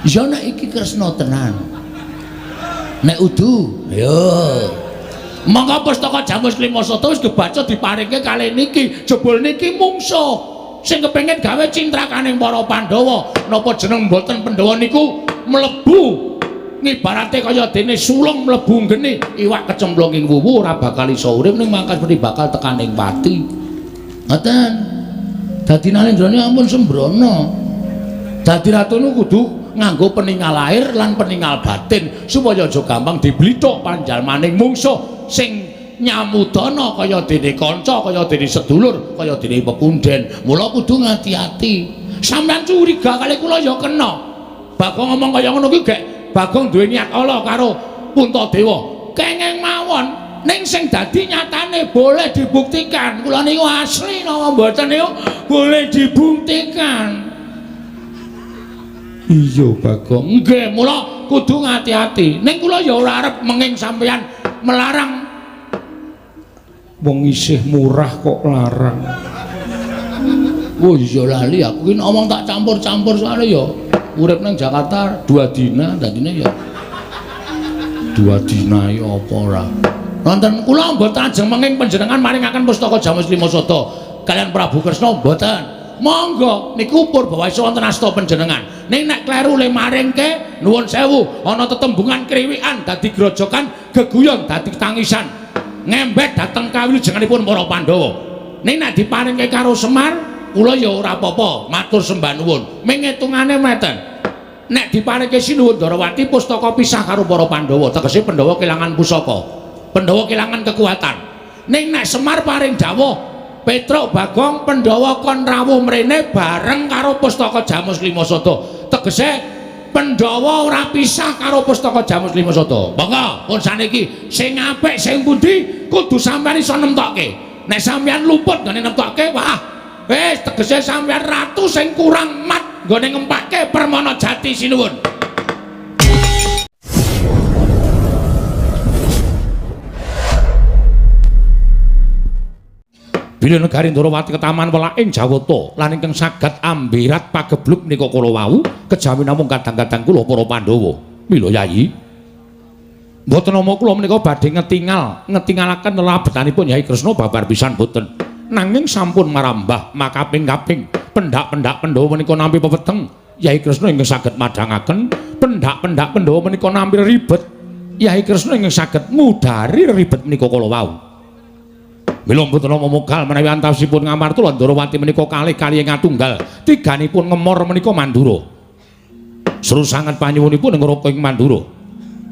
Ya nek iki Kresna tenan. Nek udu, yo. Monggo pustaka Jamus Lima Sata wis kebaca diparingke kalih niki, jebul niki mungsuh sing kepengin gawe cintrakaning para Pandhawa. Napa jeneng mboten Pandhawa niku mlebu ngibarate kaya dene sulung mlebu nggene iwak kecemplung ing wuwu ora bakal iso urip ning mangkas mesti bakal tekaning pati. Ngoten. Dadi Nalendrane ampun sembrono. Dadi ratu niku kudu nganggo peningal lahir lan peningal batin supaya aja gampang diblithuk panjalmaning mungsuh sing nyamudana kaya dene kanca, kaya dene sedulur, kaya dene pepunden. Mula kudu ngati-ati. Sampeyan curiga kali kula ya kena. Bagong ngomong kaya ngono kuwi gek Bagong duwe niat ala karo Puntadewa. Kenging mawon ning sing dadi nyatane boleh dibuktikan. Kula niku asli napa mboten niku boleh dibuktikan. Iya Bagong. Nggih, mula kudu ngati-ati. Ning kula ya ora arep menging sampeyan melarang. Wong isih murah kok larang. Oh iya lali aku ki ngomong tak campur-campur soalnya ya urip nang Jakarta 2 dina dadine ya 2 dina ya apa ora. Nonton kula mboten ajeng menging panjenengan maringaken pustaka Jamus Lima Sata kalian Prabu Kresna mboten. Monggo niku purbawaisa wonten asta panjenengan. Ning nek kleru le maringke nuwun sewu ana tetembungan kriwikan dadi grojokan geguyon dadi tangisan ngembet dhateng kawilujenganipun para Pandhawa. Ning nek diparingke karo Semar kula ya ora apa-apa matur sembah nuwun. Ming ngitungane meten. Nek diparingke Sinuwun Ndarawati pustaka pisah karo para Pandhawa, tegese Pandhawa kelangan pusaka. Pandhawa kelangan kekuatan. Ning nek Semar paring dawuh Petruk Bagong Pandhawa kon rawuh mrene bareng karo pustaka Jamus Lima Sata. Tegese Pandhawa ora pisah karo pustaka Jamus Lima Sata. Monggo pun saniki sing apik sing pundi kudu sampeyan iso nemtokke. Nek sampeyan luput nggone nemtokke, wah wis tegese sampeyan ratu sing kurang mat nggone ngempake Permana Jati sinuwun. Bilih negari Ndarawati ketaman welaking Jawata lan ingkang saged ambirat pagebluk menika kala wau kejawi namung kadang-kadang kula para Pandhawa. Mila Yayi, mboten nama kula menika badhe ngetingalaken lelabetanipun Yai Kresna babar pisan boten. Nanging sampun marambah makaping-kaping pendak-pendak Pandhawa menika nampi pepeteng Yai Kresna ingkang saged madhangaken, pendak-pendak Pandhawa menika nampi ribet Yai Kresna ingkang saged mudhari ribet menika kala wau. Mila mboten nama mogal menawi antawisipun Ngamarta lan Ndarawati menika kalih kalih ngatunggal tiganipun ngemor menika Mandura. Seru sanget panyuwunipun ngroko ing Mandura.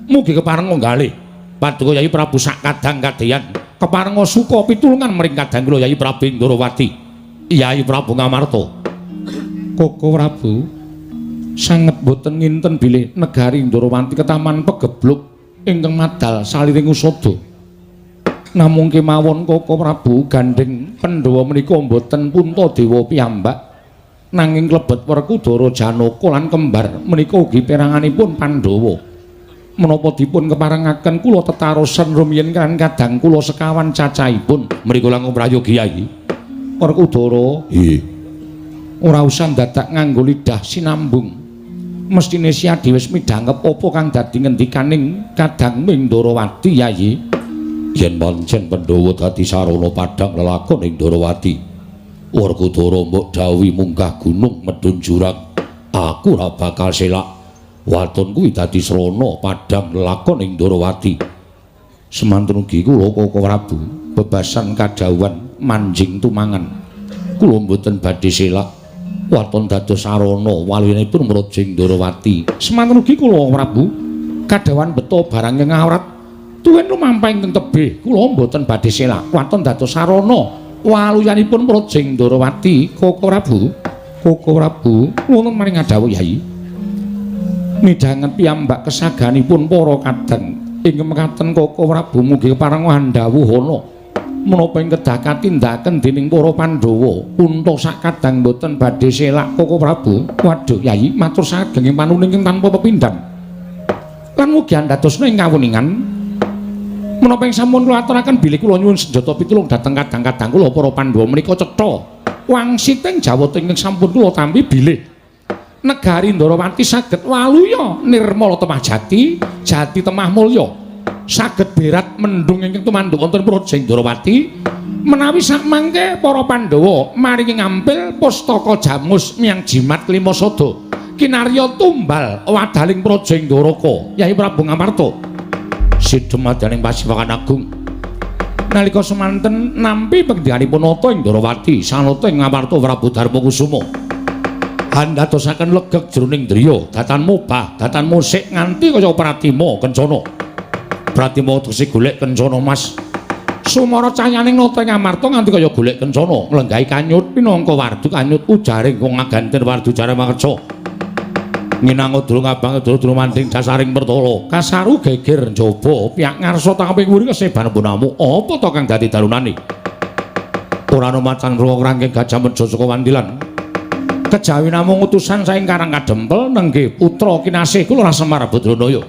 Mugi kepareng nggalih paduka Yayi Prabu sakadang kadeyan keparenga suka pitulungan mring kadang kula Yayi Prabu Ndarawati. Yayi Prabu Ngamarta. Koko Prabu sanget boten nginten bilih negari Ndarawati ketaman pegebluk ingkang madal saliring usada. Namung kemawon Koko Prabu gandheng Pandhawa menika mboten Puntadewa piyambak nanging klebet Werkudara Janaka lan kembar menika ugi peranganipun Pandhawa. Menapa dipun keparengaken kula tetarosan rumiyin kan kadang kula sekawan cacahipun mriku langkung prayogi Yayi. Werkudara, nggih. Ora usah dadak nganggo lidah sinambung. Mestine Siadi wis midhangep apa kang dadi ngendikaning kadang ing Ndarawati Yayi. Yen pancen Pandhawa dadi sarana padhang lelakon ing Ndarawati, Werkudara mbok dawuhi munggah gunung medhun jurang, aku ora bakal selak. Waton kuwi dadi srana padhang lelakon ing Ndarawati. Semantun ugi kula Koko Prabu bebasan kadhawuhan manjing tumangan. Kula mboten badhe selak. Waton dados sarana waluyanipun mraja ing Ndarawati. Semantun ugi kula Prabu kadhawuhan beto barang ing awrat tuwin lumampah ingkang tebih kula mboten badhe selak. Waton dados sarana waluyanipun mraja ing Ndarawati. Koko Prabu, Koko Prabu wonten maring ngadhawuh Yayi. Midhanget piyambak kesaganipun para kadang ing mekaten Koko Prabu mugi kepareng andhawuhana menapa ing kedah katindaken dening para Pandhawa unta sakadang mboten badhe selak Koko Prabu. Waduh Yayi matur sageng ing panuning tanpa pepindhan lan mugi andadosna ing kawuningan menapa ing sampun kula aturaken bilih kula nyuwun senjata pitulung dhateng kadang-kadang kula para Pandhawa menika cetha wangsiting Jawata ingkang sampun kula tampi bilih Negari Ndarawati saged waluya nirmala temah jati, jati temah mulya. Saged berat mendung ingkang tumanduk wonten Praja Ndarawati. Menawi sakmangke para Pandhawa maringi ngampil pustaka jamus miyang jimat lima sada. Kinarya tumbal wadaling Praja Ndaraka, Yai Prabu Ngamarta. Sidhem madaning Pasiwakan Agung. Nalika semanten nampi pengendikanipun nata ing Ndarawati, sanata ing Ngamarta Prabu Darma Kusuma. Andadosaken legeg jroning driya, datan mobah, datan musik nganti kaya pratima kencana. Pratima tegese golek kencana mas. Sumara cahyaning nata ing Ngamarta nganti kaya golek kencana, nglenggahi kanyut minangka wardu kanyut ujaring wong aganten wardu jare makerca. Nginang durung abang durung manding dasaring pertala, kasaru geger njaba piyak ngarsa tangkeping wuri keseban bonamu. Apa to kang dadi dalunane? Ora ana macan ruwa rangking gajah meja saka wandilan. Kejawi namung utusan saking Karang Kadempel nenggih putra kinasih kula Semar Badranaya.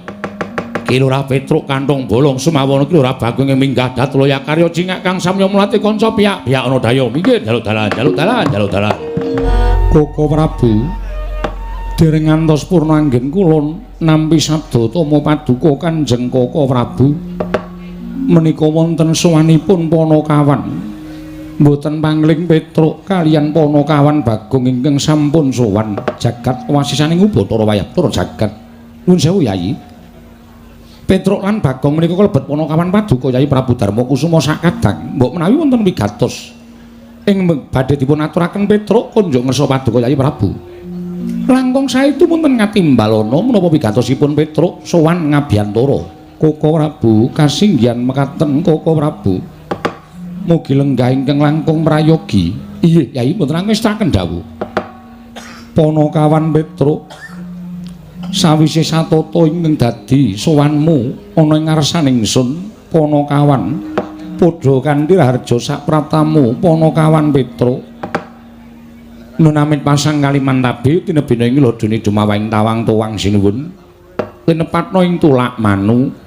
Ki Lurah Petruk kanthong bolong sumawana Ki Lurah Bagong ing minggah Datulaya karya cingak kang samya mlati kanca piyak-piyak ana daya minggir jaluk dalan jaluk dalan jaluk dalan. Koko Prabu dereng ngantos purna anggen kula nampi sabda tama paduka Kanjeng Koko Prabu menika wonten sowanipun Panakawan. Mboten pangling Petruk kaliyan Panakawan Bagong ingkang sampun sowan jagat wasisaning Ubathara wayah tur jagat. Nuwun sewu Yayi. Petruk lan Bagong menika kalebet Panakawan paduka Yayi Prabu Darma Kusuma sakadang. Mbok menawi wonten wigatos ing badhe dipun aturaken Petruk kunjuk ngersa paduka Yayi Prabu. Langkung saestu wonten ngatimbalana menapa wigatosipun Petruk sowan ngabiyantara. Koko Prabu kasinggihan mekaten Koko Prabu. Mugi lenggah ingkang langkung prayogi. Iya, Yai mboten angestaken dawuh. Panakawan Petruk sawise satata ingkang dadi sowanmu ana ing ngarsaning ingsun Panakawan padha kanthi raharja sapraptamu Panakawan Petruk. Nunamit pasang kalimantabe tinebina ing lodone dumawahing tawang tuwang sinuwun linepatna ing tulak manu.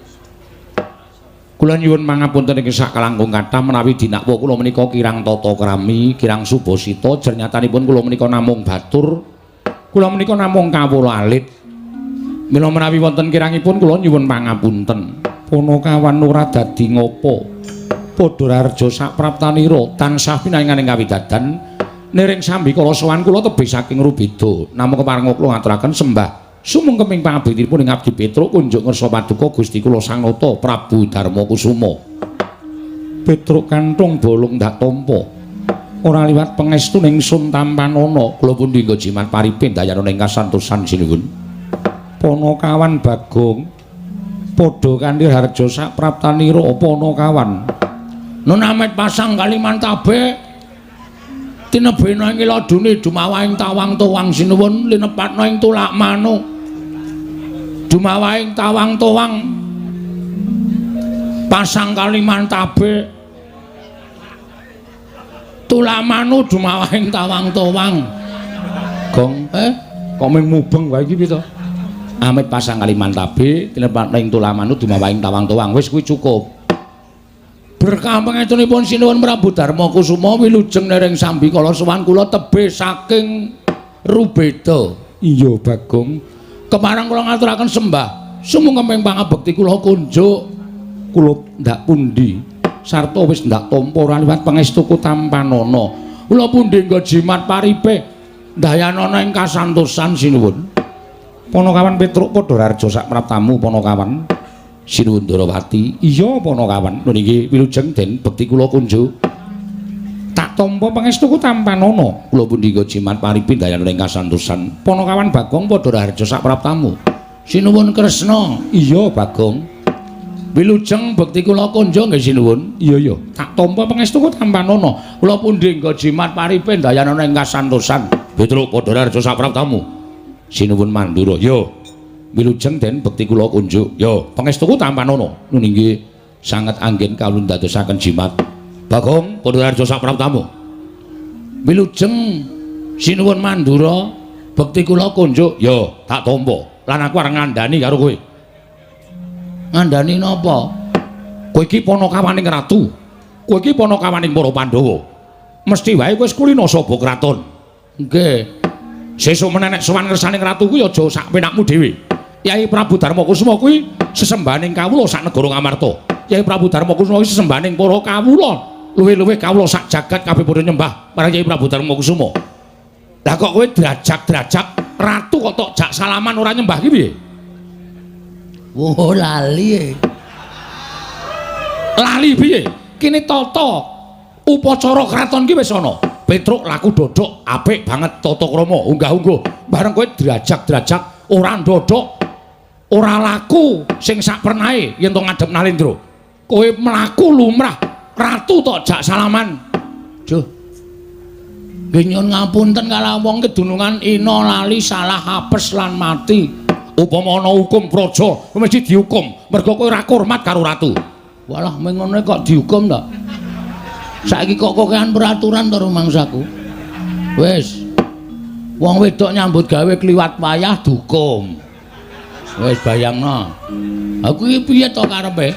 Kula nyuwun pangapunten ing sakalangkung kathah menawi dinakwa kula menika kirang tata krami, kirang subasita, jernyatanipun kula menika namung batur, kula menika namung kawula alit. Mila menawi wonten kirangipun kula nyuwun pangapunten. Panakawan ora dadi ngapa. Padha raharja sapraptanira tansah pinaringaning kawidadan niring sambikala sowan kula tebih saking rubeda. Namung kepareng kula ngaturaken sembah sumungkeming pangabektinipun ing abdi Petruk kunjuk ngersa paduka Gusti kula Sang Nata Prabu Darma Kusuma. Petruk kanthong bolong ndak tampa. Ora liwat pangestu ning sun tampanana kula pundi nggo jimat paripe ndayana ing kasantosan sinuwun. Panakawan Bagong padha kanthi harja sapraptanira Panakawan. Nunamet pasang kalimantabe tinebena ing ladune dumawahing tawang tuwang sinuwun linepatna ing tulak manu. Dumawahing tawang tuwang pasang kalimantabe tulak manu dumawahing tawang tuwang. Gong, kok mung mubeng wae iki piye to? Amit pasang kalimantabe tinepatna ing tulak manu dumawahing tawang tuwang wis kuwi cukup. Berkah pangestunipun sinuwun Prabu Darma Kusuma wilujeng nering sambikala sowan kula tebih saking Rubeda. Iya Bagong. Kepareng kula ngaturaken sembah sumungkeming pangabekti kula kunjuk kula ndak pundi sarta wis ndak tampa ora liwat pangestuku tampanana. Kula pundi nggo jimat paripe ndayanana ing kasantosan sinuwun. Panakawan Petruk padha raharja sapraptamu Panakawan. Sinuwun Ndarawati. Iya Panakawan. Lho niki wilujeng den bekti kula kunjuk. Tak tampa pangestuku tampanana. Kula pundi nggo jimat paripe ndayana ing kasantosan. Panakawan Bagong padha raharja sapraptamu. Sinuwun Kresna. Iya Bagong. Wilujeng bekti kula kunjuk nggih sinuwun. Iya iya. Tak tampa pangestuku tampanana. Kula pundi nggo jimat paripe ndayana ing kasantosan. Petruk padha raharja sapraptamu. Sinuwun Mandura. Yo. Wilujeng den bekti kula kunjuk. Yo, pangestuku tampanana. Nun inggih sanget anggen kawula ndadosaken jimat. Bagong padha raharja sapraptamu. Wilujeng sinuwun Mandura bekti kula kunjuk. Yo, tak tampa. Lan aku arep ngandani karo kowe. Ngandani napa? Kowe iki panakawaning ratu. Kowe iki panakawaning para Pandhawa. Mesti wae kowe wis kulina saba kraton. Nggih. Sesuk meneh nek sowan ngersane ratu kuwi aja sak penakmu dhewe. Yai Prabu Darma Kusuma kuwi sesembahaning kawula sak negara Ngamarta. Yai Prabu Darma Kusuma kuwi sesembahaning para kawula. Luwih-luwih kawula sak jagat kabeh padha nyembah marang Yai Prabu Darma Kusuma. Lah kok kowe drajak-drajak ratu kok tok jak salaman ora nyembah ki piye? Wo lali. Lali piye? Kene tata upacara kraton ki wis ana. Petruk laku dodok apik banget tata krama unggah-ungguh. Bareng kowe drajak-drajak ora ndodok, ora laku sing sak pernahe yen to ngadhep Nalendra. Kowe mlaku lumrah ratu tok jak salaman. Duh. Nggih nyuwun ngapunten kala wong kedunungan ina lali salah apes lan mati. Upama ana hukum praja mesti dihukum mergo kowe ora hormat karo ratu. Walah mengene kok dihukum ta? Saiki kok kokean peraturan to rumangsaku. Wis. Wong wedok nyambut gawe kliwat wayah dihukum. Wis bayangno. Aku iki piye to karepe?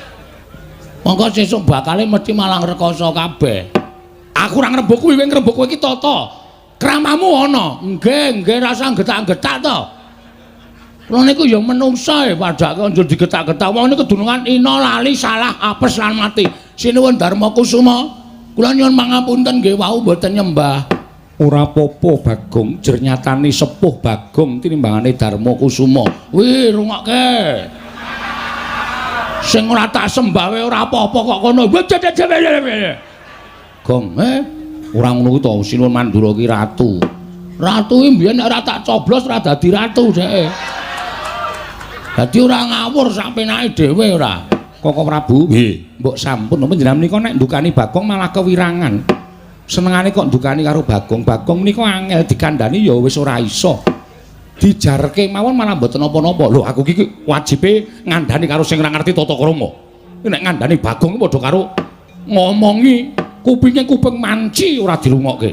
Mongko sesuk bakale mesti malang rekoso kabeh. Aku ora ngrembug kuwi, kowe ngrembug kowe iki tata kramamu ana. Nggih, nggih rasa getak-getak to. Kula niku ya menungsa e padake njur digetak-getak. Wong niku kedunungan ina lali salah apes lan mati. Sinuwun Darma Kusuma, kula nyuwun pangapunten nggih wau mboten nyembah. Ora apa-apa Bagong, jer nyatane sepuh Bagong tinimbangane Darma Kusuma. Wih, rungokke. Sing ora tak sembah wae ora apa-apa kok kono. Gong, ora ngono kuwi to, Sinuwun Mandura ki ratu. Ratu ki mbiyen nek ora tak coblos ora dadi ratu dheke. Dadi ora ngawur sak penake dhewe ora. Koko Prabu, nggih, mbok sampun panjenengan menika nek ndukani Bagong malah kewirangan. Senengane kok ndukani karo Bagong. Bagong menika angel dikandhani ya wis ora iso. Dijarke mawon malah mboten napa-napa. Lho aku iki wajibe ngandhani karo sing ora ngerti tata krama. Nek ngandhani Bagong padha karo ngomongi kupinge kuping manci ora dirungokke.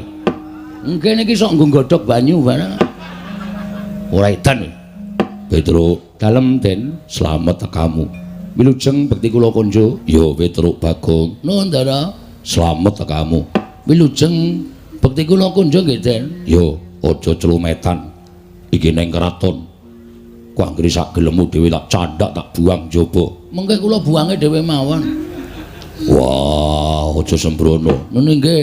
Nggih niki sok nggo godhog banyu barang. Ora edan. Petruk, dalem Den, slamet tekamu. Wilujeng bekti kula konjo. Ya Petruk Bagong. Nuwun Ndara. Slamet tekamu. Wilujeng bekti kula konjo nggih Den. Ya aja clumetan. Iki neng kraton. Ku anggere sak gelemmu dhewe tak candhak tak buang njaba. Mengke kula buange dhewe mawon. Wah, aja sembrono. Ngono nggih.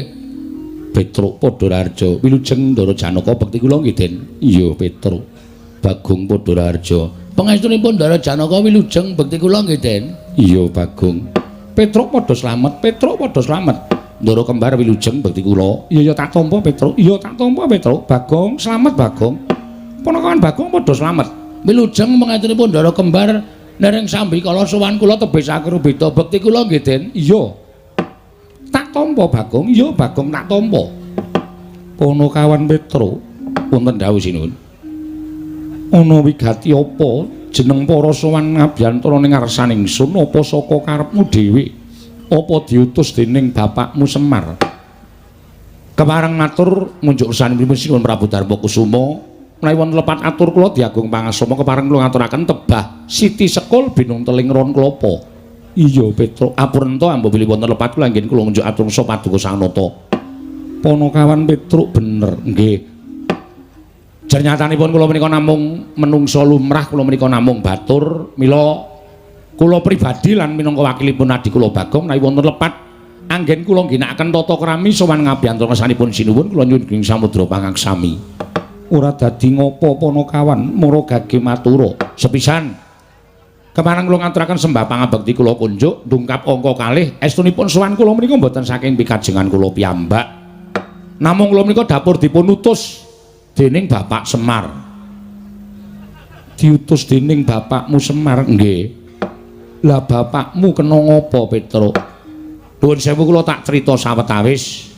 Petruk padha raharja. Wilujeng Ndara Janaka bekti kula nggih Den. Iya Petruk. Bagong padha raharja. Pangestunipun Ndara Janaka wilujeng bekti kula nggih Den. Iya Bagong. Petruk padha slamet, Petruk padha slamet. Ndara kembar wilujeng bekti kula. Iya ya tak tampa Petruk. Iya tak tampa Petruk. Bagong slamet Bagong. Ponakan Bagong padha slamet. Wilujeng pangestunipun Ndara kembar nering sambikala sowan kula tebih sakrubita bekti kula nggih Den. Iya. Tak tampa Bagong. Iya Bagong tak tampa. Ponokawan Petruk wonten dawuh sinuwun. Ana wigati apa jeneng para sowan ngabiyantara ning ngarsaning ingsun apa saka karepmu dhewe apa diutus dening bapakmu Semar? Kepareng matur ngunjuk kersanipun Sinuwun Prabu Darma Kusuma menawi wonten lepat atur kula diagung pangasoma kepareng kula ngaturaken tebah Siti Sekul binung teling ron klapa. Iya Petruk apurenta ambo bilih wonten lepat kula anggen kula ngunjuk atur sa paduka Sang Nata. Ponokawan Petruk bener nggih. Jernyatanipun kula menika namung menungsa lumrah, kula menika namung batur, mila kula pribadi lan minangka wakilipun adi kula Bagong menawi wonten lepat anggen kula ngginakaken tata krami sowan ngabiyantara ngersanipun sinuwun kula nyuwun ing samudra pangaksami. Ora dadi ngopo ponokawan mara gage matura. Sepisan kemarang kula ngaturaken sembah pangabekti kula kunjuk ndungkap angka kalih estunipun sowan kula menika mboten saking pikajengan kula piyambak. Namung kula menika dapur dipun utus dening Bapak Semar. Diutus dening bapakmu Semar nggih. Lah bapakmu kena ngopo Petruk? Nuwun sewu kula tak crita sawetawis.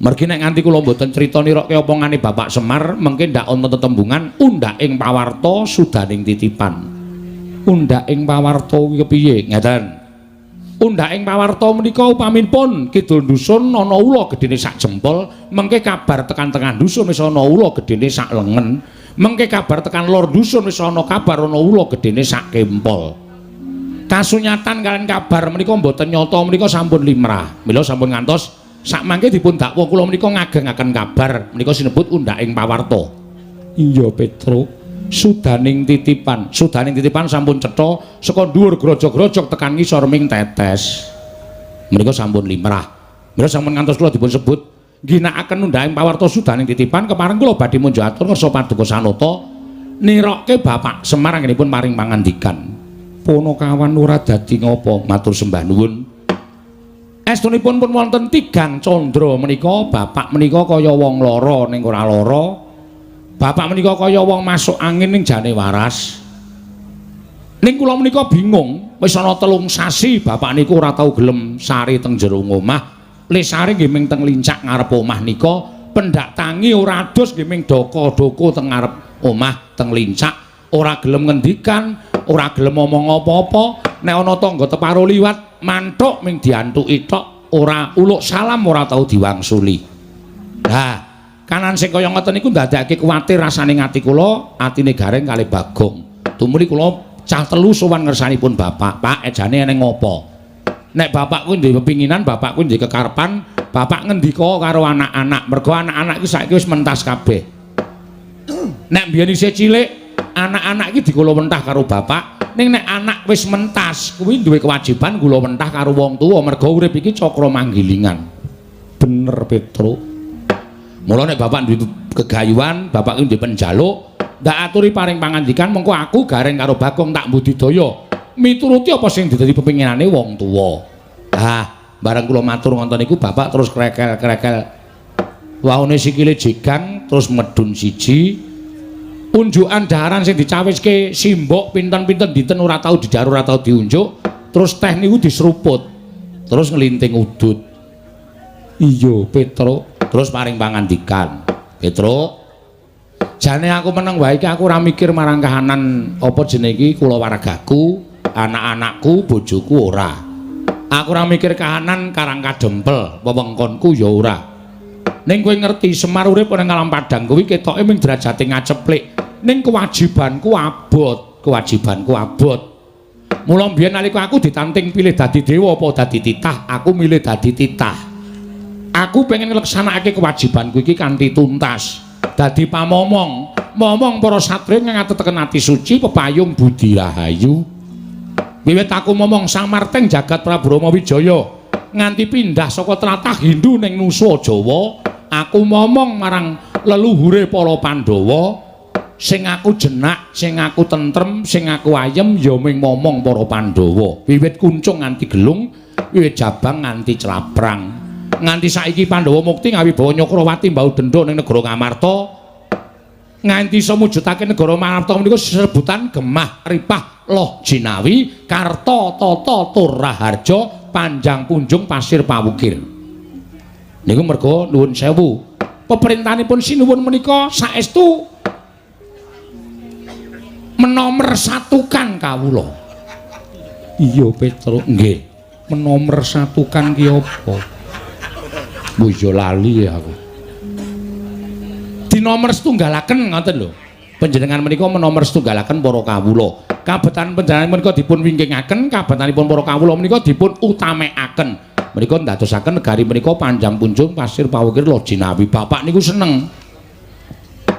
Mergi nek nganti kula mboten crita nirokke omongane Bapak Semar, mengke ndak ana tetembungan undhak ing pawarta sudaning titipan. Undhak ing pawarta kuwi kepiye? Ngeten. Undhak ing pawarta menika upaminipun kidul dusun ana ula gedene sak jempol, mengke kabar tekan tengah dusun wis ana ula gedene sak lengen, mengke kabar tekan lor dusun wis ana kabar ana ula gedene sak kempol. Kasunyatan kalian kabar menika mboten nyata menika sampun limrah. Mila sampun ngantos Sakmangke dipun dakwa kula menika ngagengaken kabar menika sinebut undhaking pawarta. Iya, Petruk. Sudaning titipan, sudaning titipan sampun cetha saka dhuwur grojog-grojog tekan ngisor ming tetes. Menika sampun limrah. Menika sampun ngantos kula dipun sebut ngginakaken undhaking pawarta sudaning titipan kepareng kula badhe munjuk atur ngersa paduka sanata nirokke Bapak Semar anggenipun paring pangandikan. Ponokawan ora dadi ngapa matur sembah nuwun. Estunipun pun wonten tigang candra menika bapak menika kaya wong lara ning ora lara. Bapak menika kaya wong masuk angin ning jane waras. Ning kula menika bingung, wis ana 3 sasi bapak niku ora tau gelem sare teng jero omah. Le sare nggih ming teng lincak ngarep omah nika, pendak tangi ora adus nggih ming doko-doko teng ngarep omah teng lincak, ora gelem ngendikan, ora gelem omong apa-apa. Nek ana tangga teparo liwat manthuk ming diantuki tok, ora uluk salam ora tau diwangsuli. Lah, kanan sing kaya ngoten niku ndadekake kuwatir rasane ati kula, atine Gareng kalih Bagong. Tumuli kula cah telu sowan ngersanipun bapak. Pak, ejane eneng ngopo? Nek bapak kuwi duwe pepinginan, bapak kuwi duwe kekarepan, bapak ngendika karo anak-anak. Mergo anak-anak iki saiki wis mentas kabeh. Nek mbiyen isih cilik, anak-anak iki dikula wentah karo bapak. Ning nek anak wis mentas, kuwi duwe kewajiban kula wentah karo wong tuwa mergo urip iki cakra manggilingan. Bener, Petruk. Mula nek bapak duwe gegayuhan, bapak kuwi duwe penjaluk, ndak aturi paring pangandikan mengko aku Gareng karo Bagong tak budidaya mituruti apa sing dadi pepinginane wong tuwa. Ah, bareng kula matur ngoten niku bapak terus krekel-krekel. Waune sikile jegang terus medhun siji. Unjukan daharan sing dicawiske simbok pinten-pinten dinten ora tau didhahar ora tau diunjuk, terus teh niku diseruput. Terus nglinting udut. Iya, Petruk. Terus paring pangandikan. Petruk, jane aku meneng wae iki aku ora mikir marang kahanan apa jenenge iki kulawargaku, anak-anakku, bojoku ora. Aku ora mikir kahanan Karang Kadempel, wewengkonku ya ora. Ning kowe ngerti Semar urip ning alam padang kuwi ketoke ming derajate ngaceplik. Ning kewajibanku abot, kewajibanku abot. Mula mbiyen nalika aku ditanting pilih dadi dewa apa dadi titah, aku milih dadi titah. Aku pengen ngleksanakake kewajibanku iki kanthi tuntas. Dadi pamomong, momong para satriya ngateteken ati suci pepayung budi rahayu. Wiwit aku momong samarteng jagat Prabu Rama Wijaya nganti pindah saka tlatah Hindu ning Nusa Jawa, aku momong marang leluhure para Pandhawa sing aku jenak, sing aku tentrem, sing aku ayem ya ming momong para Pandhawa. Wiwit kuncung nganti gelung, wiwit jabang nganti claprang. Nganti saiki Pandhawa mukti ngawibawa Nyakrawati mbau dendha ning negara Ngamarta. Nganti iso mujudake negara Ngamarta menika sesebutan gemah ripah loh jinawi karta tata tur raharja panjang punjung pasir pawukir. Niku merga nuwun sewu. Peperintahanipun sinuwun menika saestu menomersatukan kawula. Iya, Petruk, nggih. Menomersatukan ki apa? Iya lali aku. Dinomer setunggalaken ngoten lho. Panjenengan menika menomer setunggalaken para kawula. Kabetan panjenengan menika dipun wingkingaken, kabetanipun para kawula menika dipun utamekaken. Menika ndadosaken negari menika panjang punjung pasir pawukir loh jinawi. Bapak niku seneng.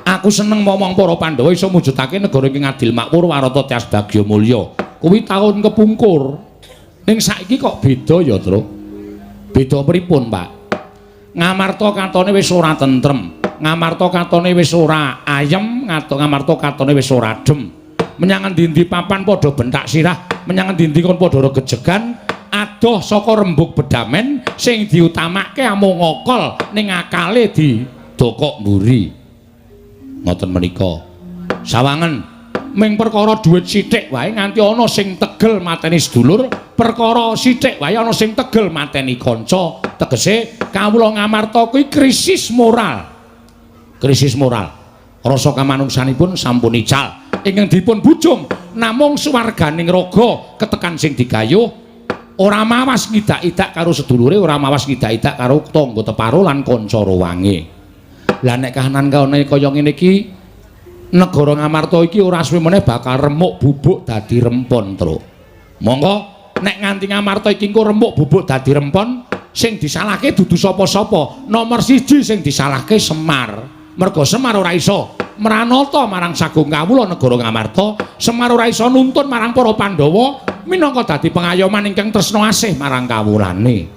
Aku seneng momong para Pandhawa iso mujudake negara ingkang adil makmur warata tias bagya mulya. Kuwi taun kepungkur. Ning saiki kok beda ya, Truk? Beda pripun, Pak? Ngamarta katone wis ora tentrem. Ngamarta katone wis ora ayem, ngamarta katone wis ora adem. Menyang endi-endi papan padha bentak sirah, menyang endi-endi kon padha regejegan, adoh saka rembug bedamen sing diutamake amung ngokol ning akale didokok mburi. Ngoten menika. Sawangen ming perkara dhuwit sithik wae nganti ana sing tegel mateni sedulur, perkara sithik wae ana sing tegel mateni kanca. Tegese kawula Ngamarta kuwi krisis moral. Krisis moral. Rasa kamanungsanipun sampun ical. Ingkang dipun bujung namung swarganing raga ketekan sing digayuh, ora mawas ngidak-idak karo sedulure, ora mawas ngidak-idak karo tangga teparo lan kanca ruwange. Lah nek kahanan kaone kaya ngene iki, negara Ngamarta iki ora suwe meneh bakal remuk bubuk dadi rempon, Truk. Monggo nek nganti Ngamarta iki engko remuk bubuk dadi rempon, Sing disalahke dudu sapa-sapa. Nomor siji sing disalahke Semar. Merga Semar ora iso mranata marang sagung kawula negara Ngamarta. Semar ora iso nuntun marang para Pandhawa minangka dadi pengayoman ingkang tresna asih marang kawulane.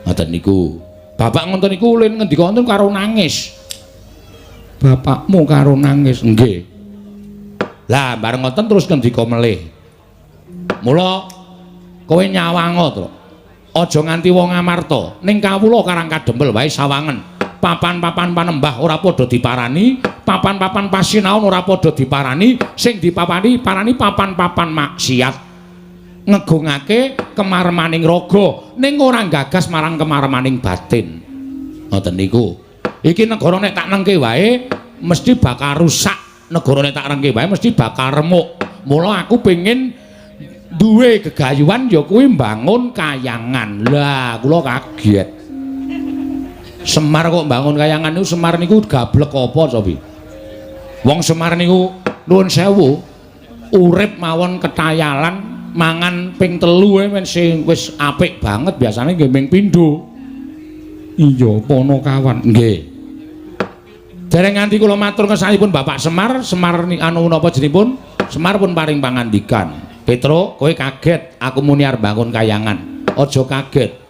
Ngoten niku. Bapak ngoten niku ulin ngendika wonten karo nangis. Bapakmu karo nangis. Nggih. Lah bareng ngoten terus ngendika melih. Mula kowe nyawanga to. Aja nganti wong Ngamarta ning kawula Karang Kadempel wae sawangen. Papan-papan panembah ora padha diparani, papan-papan pasinaon ora padha diparani, sing dipapani parani papan-papan maksiat. Ngegungake kemaremaning raga ning ora gagas marang kemaremaning batin. Ngoten niku. Iki negara nek tak nengke wae mesti bakal rusak, negara nek tak rengke wae mesti bakal remuk. Mula aku pengin duwe gegayuhan ya kuwi mbangun kayangan. Lah kula kaget. Semar kok mbangun kayangan niku, Semar niku gablek apa cobi? Wong Semar niku nuwun sewu urip mawon ketayalan mangan ping 3 wis wis apik banget, biasane nggih ming pindho. Iya, Panakawan. Nggih. Dereng nganti kula matur kesanipun Bapak Semar, Semar anu napa jenipun? Semar pun paring pangandikan. Petro, kowe kaget aku muni arep bangun kayangan. Aja kaget.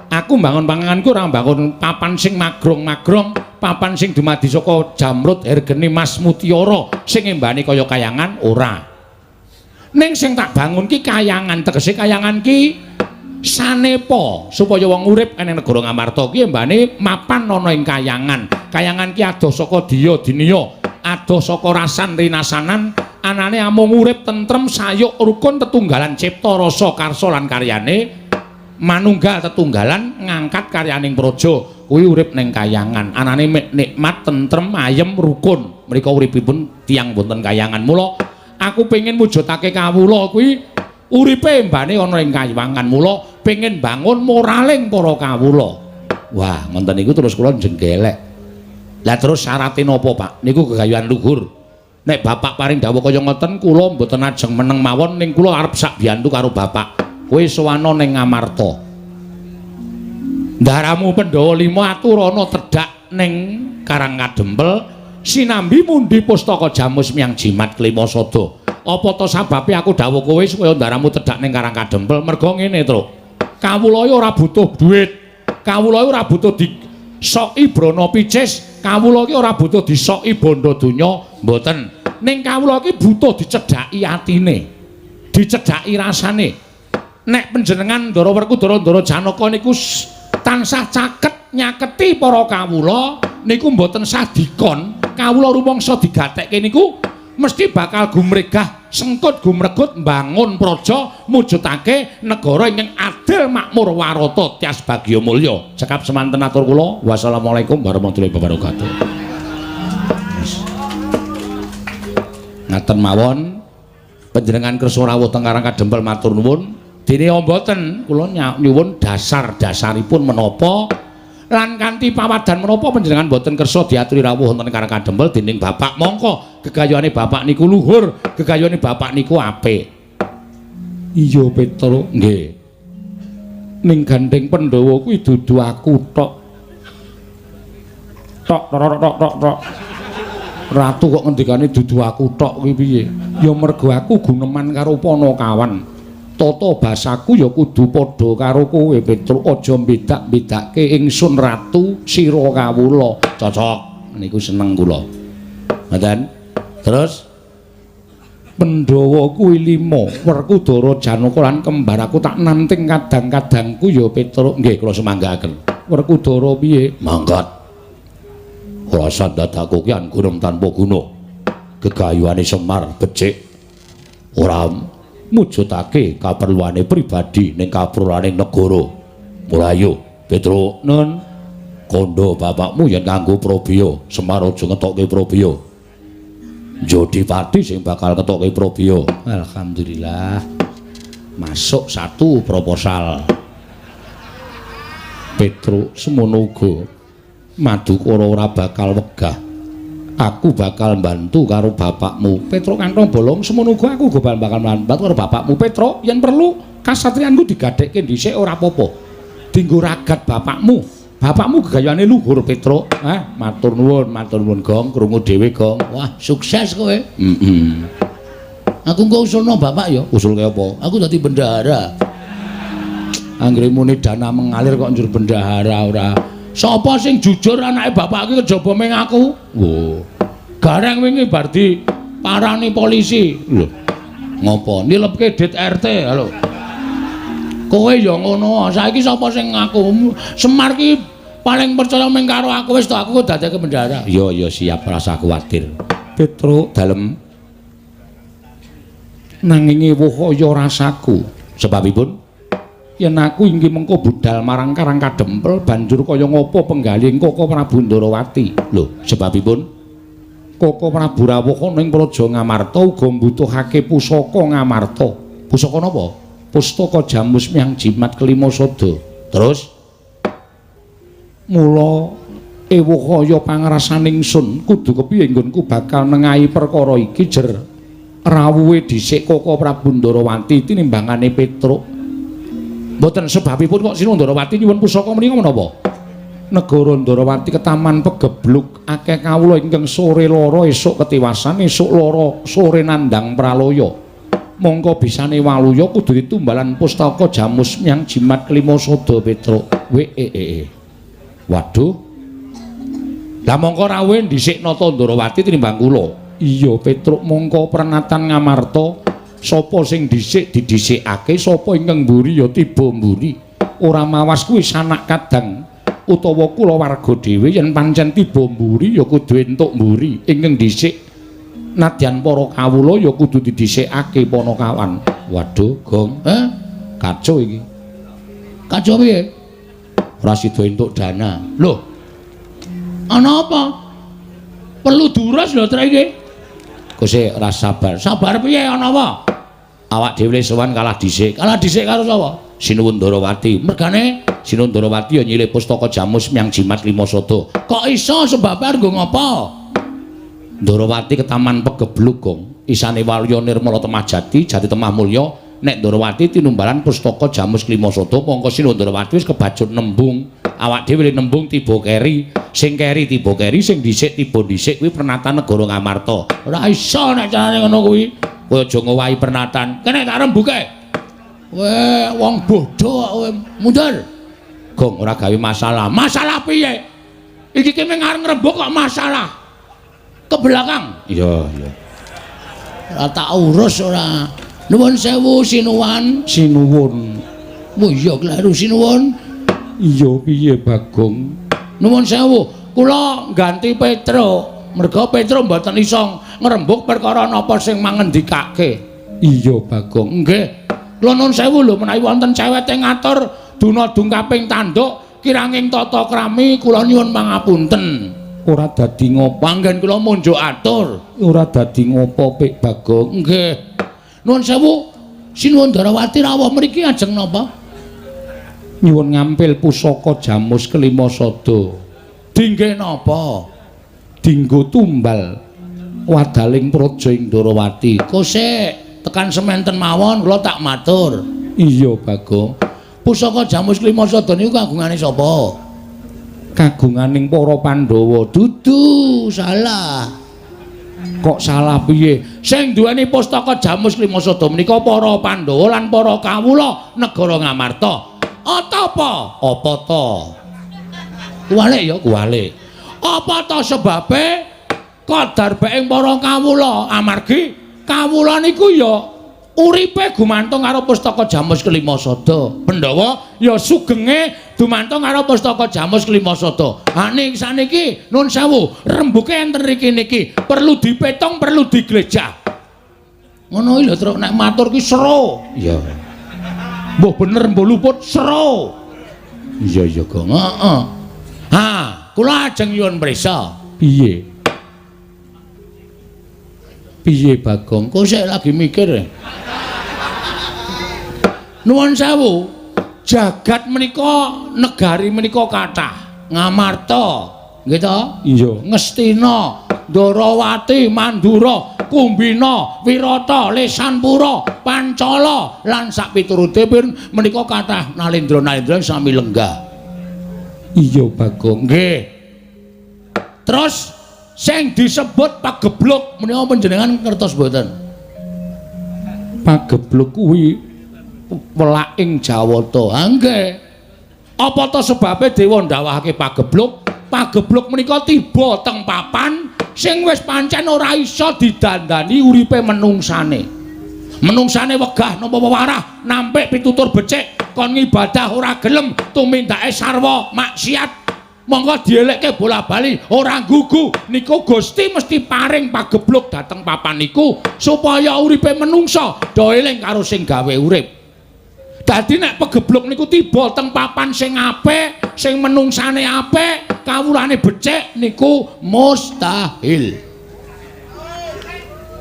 Aku mbangun panganganku ora mbangun papan sing magrong-magrong, papan sing dumadi saka jamrut, hergeni, mas, mutiara sing embane kaya kayangan ora. Ning sing tak bangun ki kayangan, tegese kayangan ki sanepa supaya wong urip ning negara Ngamarta ki embane mapan ana ing kayangan. Kayangan ki adoh saka diya diniya, adoh saka rasan rinasanan, anane amung urip tentrem, sayuk, rukun, tetunggalan cipta rasa karsa lan karyane. Manunggal tetunggalan ngangkat karyaning praja kuwi urip ning kayangan, anane nikmat, tentrem, ayem, rukun. Mriko uripipun tiyang wonten kayangan. Mula aku pengin mujudake kawula kuwi uripe embane ana ing kayangan. Mula pengin bangun moraling para kawula. Wah, ngoten niku terus kula jenggelek. Lah terus syarate napa, Pak? Niku gegayuhan luhur. Nek bapak paring dawuh kaya ngoten kula mboten ajeng meneng mawon, ning kula arep sak biyantu karo bapak. Kowe sowana ning Ngamarta. Ndaramu Pandhawa 5 aturana tedhak ning Karang Kadempel sinambi mundi pustaka jamus miyang jimat klima sada. Apa ta sababe aku dawuh kowe supaya ndaramu tedhak ning Karang Kadempel? Merga ngene, Truk. Kawula ora butuh duit. Kawula ora butuh disoki brana picis. Kawula iki ora butuh disoki bondo donya, mboten. Ning kawula iki butuh dicedhaki atine. Dicedhaki rasane. Nek panjenengan Ndara Werkudara Ndara Janaka niku tansah caket nyaketi para kawula niku mboten sah dikon, kawula rumangsa digatekke niku mesti bakal gumregah sengkut gumregut mbangun praja mujudake negara ingkang adil makmur warata tias bagya mulya. Cekap semanten atur kula. Wassalamualaikum warahmatullahi wabarakatuh. Ngaten mawon panjenengan kersa rawuh teng Karang Kadempel matur nuwun. Dene mboten kula nyuwun dasar-dasaripun menapa lan kanthi pawadan menapa panjenengan mboten kersa diaturi rawuh wonten Karang Kadempel dening bapak. Mongko gegayuhane bapak niku luhur, gegayuhane bapak niku apik. Iya, Petro. Nggih. Ning gandeng Pandhawa kuwi dudu aku tok. Tok tok tok tok tok. Ratu kok ngendikane dudu aku tok kuwi piye? Ya mergo aku guneman karo Panakawan. Tata basaku ya kudu padha karo kowe, Petruk. Aja mbedak-bedake ingsun ratu sira kawula. Cocok. Niku seneng kula. Ngoten. Terus Pandhawa kuwi 5, Werkudara, Janaka lan kembar aku tak nanting kadang-kadangku ya, Petruk. Nggih, kula sumanggaaken. Werkudara piye? Mangkat. Rasa dadaku ki gunem tanpa guna. Gegayuhane Semar becik. Ora mujudake kaperluane pribadi ning kaperluane negara. Mula ayo, Petruk, nun kandha bapakmu yen nganggo probya, Semar aja ngetokke probya. Jodipati sing bakal ngetokke probya. Alhamdulillah. Masuk satu proposal. Petruk semono uga Madukara ora bakal wegah. Aku bakal mbantu karo bapakmu. Petruk kantong bolong semono uga aku uga bakal mbantu karo bapakmu. Petruk, yen perlu kasatriyanku digadhekke dhisik ora apa-apa. Dinggo ragat bapakmu. Bapakmu gegayane luhur Petruk. Hah, matur nuwun Gong, krungu dhewe Gong. Wah, sukses kowe. Heeh. Aku engko usulno bapak ya. Usul kaya apa? Aku dadi bendahara. Anggere muni dana mengalir kok njur bendahara ora. Sapa sing jujur anake bapak iki kejaba ming aku? Wo. Gareng wingi bar diparani polisi. Lho. Ngopo? Nilepke dit RT. Halo. Kowe ya ngono. Saiki sapa sing ngaku? Semar ki paling percaya ming karo aku wis to, aku kok dadeke bendahara. Iya, iya siap, rasa kuwatir. Petruk dalem nanging ewuh kaya rasaku. Sebabipun yen aku inggih mengko budal marang Karang Kadempel banjur kaya ngopo penggalih Koko Prabu Ndarawati. Lho, sebabipun Koko Prabu rawuh ana ing Praja Ngamarta uga mbutuhake pusaka Ngamarta. Pusaka napa? Pustaka Jamus Miang Jimat Kelima Sada. Terus mula ewuh kaya pangrasaning sun kudu kepiye nggonku bakal nengahi perkara iki jer rawuhe dhisik Koko Prabu Ndarawati tinimbangane Petruk. Mboten sebabipun kok Sinuwun Ndarawati nyuwun pusaka menika menapa? Negara Ndarawati ketaman pegebluk akeh kawula ingkang sore lara esuk ketiwasan esuk lara sore nandhang pralaya. Mongko bisane waluya kudu ditumbalan pustaka Jamus Miang Jimat Kelima Sada Petruk. Wee. Waduh. Lah mongko rawuhe dhisik Nata Ndarawati tinimbang kula. Iya Petruk, mongko prenatan Ngamarta sapa sing dhisik didhisikake, sapa ingkang mburi ya tiba mburi. Ora mawas kuwi sanak kadang utawa kulawarga dhewe yen pancen tiba mburi ya kudu entuk mburi. Ingkang dhisik nadyan para kawula ya kudu didhisikake panakawan. Waduh, Gong. Heh, kacau iki. Kacau piye? Ora sida entuk dana. Lho. Ana apa? Perlu diurus lho trek iki. Kose ora sabar. Sabar piye ana apa? Awak dhewe sowan kalah dhisik. Kalah dhisik karo sapa? Sinuwun Ndarawati. Mergane Sinuwun Ndarawati ya nyilih pustaka Jamus Miang Jimat Lima Sada. Kok iso sebabe arep nggo ngapa? Ndarawati ketaman pegebluk Gong. Isane waluya nirmala temah jati, jati temah mulya. Nek Ndarawati tinumbalan pustaka Jamus Lima Sada, mongko Sinuwun Ndarawati wis kebacut nembung. Awak dhewe nembung tiba keri, sing keri tiba keri, sing dhisik tiba dhisik kuwi pernatan negara Ngamarta. Ora iso nek carane ngono kuwi. Kowe aja ngowahi pernatan. Kene tak rembuke. Kowe wong bodho kok kowe mundur. Gong ora gawe masalah. Masalah piye? Iki ki mung arep ngrembug kok masalah. Ke belakang. Iya, iya. Ora tak urus ora. Nuwun sewu sinuwan. Sinuwun. Oh iya kleru sinuwun. Iya piye Bagong? Nuwun sewu, kula ganti Petruk. Merga Petruk mboten iso ngrembug perkara napa sing mangendikake. Iya Bagong. Nggih. Kula nuwun sewu lho menawi wonten cewete ngatur duna dungkaping tanduk kiranging tata krami kula nyuwun pangapunten. Ora dadi ngopo anggen kula munjuk atur. Ora dadi ngopo Pik Bagong. Nggih. Nuwun sewu, Sinuwun Ndarawati rawuh mriki ajeng napa? Nyuwun ngampil pusaka Jamus Kelima Sada. Dingge napa? Dinggo tumbal wadaling praja ing Ndarawati. Kosek tekan sementen mawon kula tak matur. Iya Bagong. Pusaka Jamus Kelima Sada niku kagungane sapa? Kagunganing para Pandhawa. Dudu, salah. Kok salah piye? Sing duweni pustaka Jamus Kelima Sada menika para Pandhawa lan para kawula negara Ngamarta. Apa? Apa ta? Kuwalik ya, kuwalik. Apa ta sebabe kadar baing para kawula? Amargi kawula niku ya uripe gumantung karo pustaka Jamus Kelima Sada. Pandhawa ya sugenge dumantung karo pustaka Jamus Kelima Sada. Ha ning saniki nun sewu, rembuke enten riki niki perlu dipetung, perlu diglejah. Ngono iki lho Truk, nek matur ki seru. Iya. Mbuh bener mbuh luput seru. Iya iya Gong. Heeh. Ha, kula ajeng nyuwun prisa. Piye? Piye Bagong? Kok sik lagi mikir. Nuwun sewu, jagat menika negari menika kathah. Ngamarta, nggih to? Iya. Ngastina, Ndarawati, Mandura. Kumbina, Wirata, Lesanpura, Pancala lan sakpiturute pun menika kathah nalendra-nalendra sami lenggah. Iya Bagong. Nggih. Terus sing disebut pagebluk menika panjenengan ngertos mboten? Pagebluk kuwi welaking Jawata. Ha nggih. Apa ta sebabe dewa ndawahake pagebluk? Pagebluk menika tiba teng papan sing wis pancen ora iso didandani uripe menungsane. Menungsane wegah nampa wewarah, nampik pitutur becik, kon ngibadah ora gelem, tumindake sarwa maksiat. Monggo dielekke bola-bali ora gugu. Niku Gusti mesti paring pagebluk dhateng papan niku supaya uripe menungsa do eling karo sing gawe urip. Dadi nek pegebluk niku tiba teng papan sing apik, sing menungsane apik, kawulane becik niku mustahil.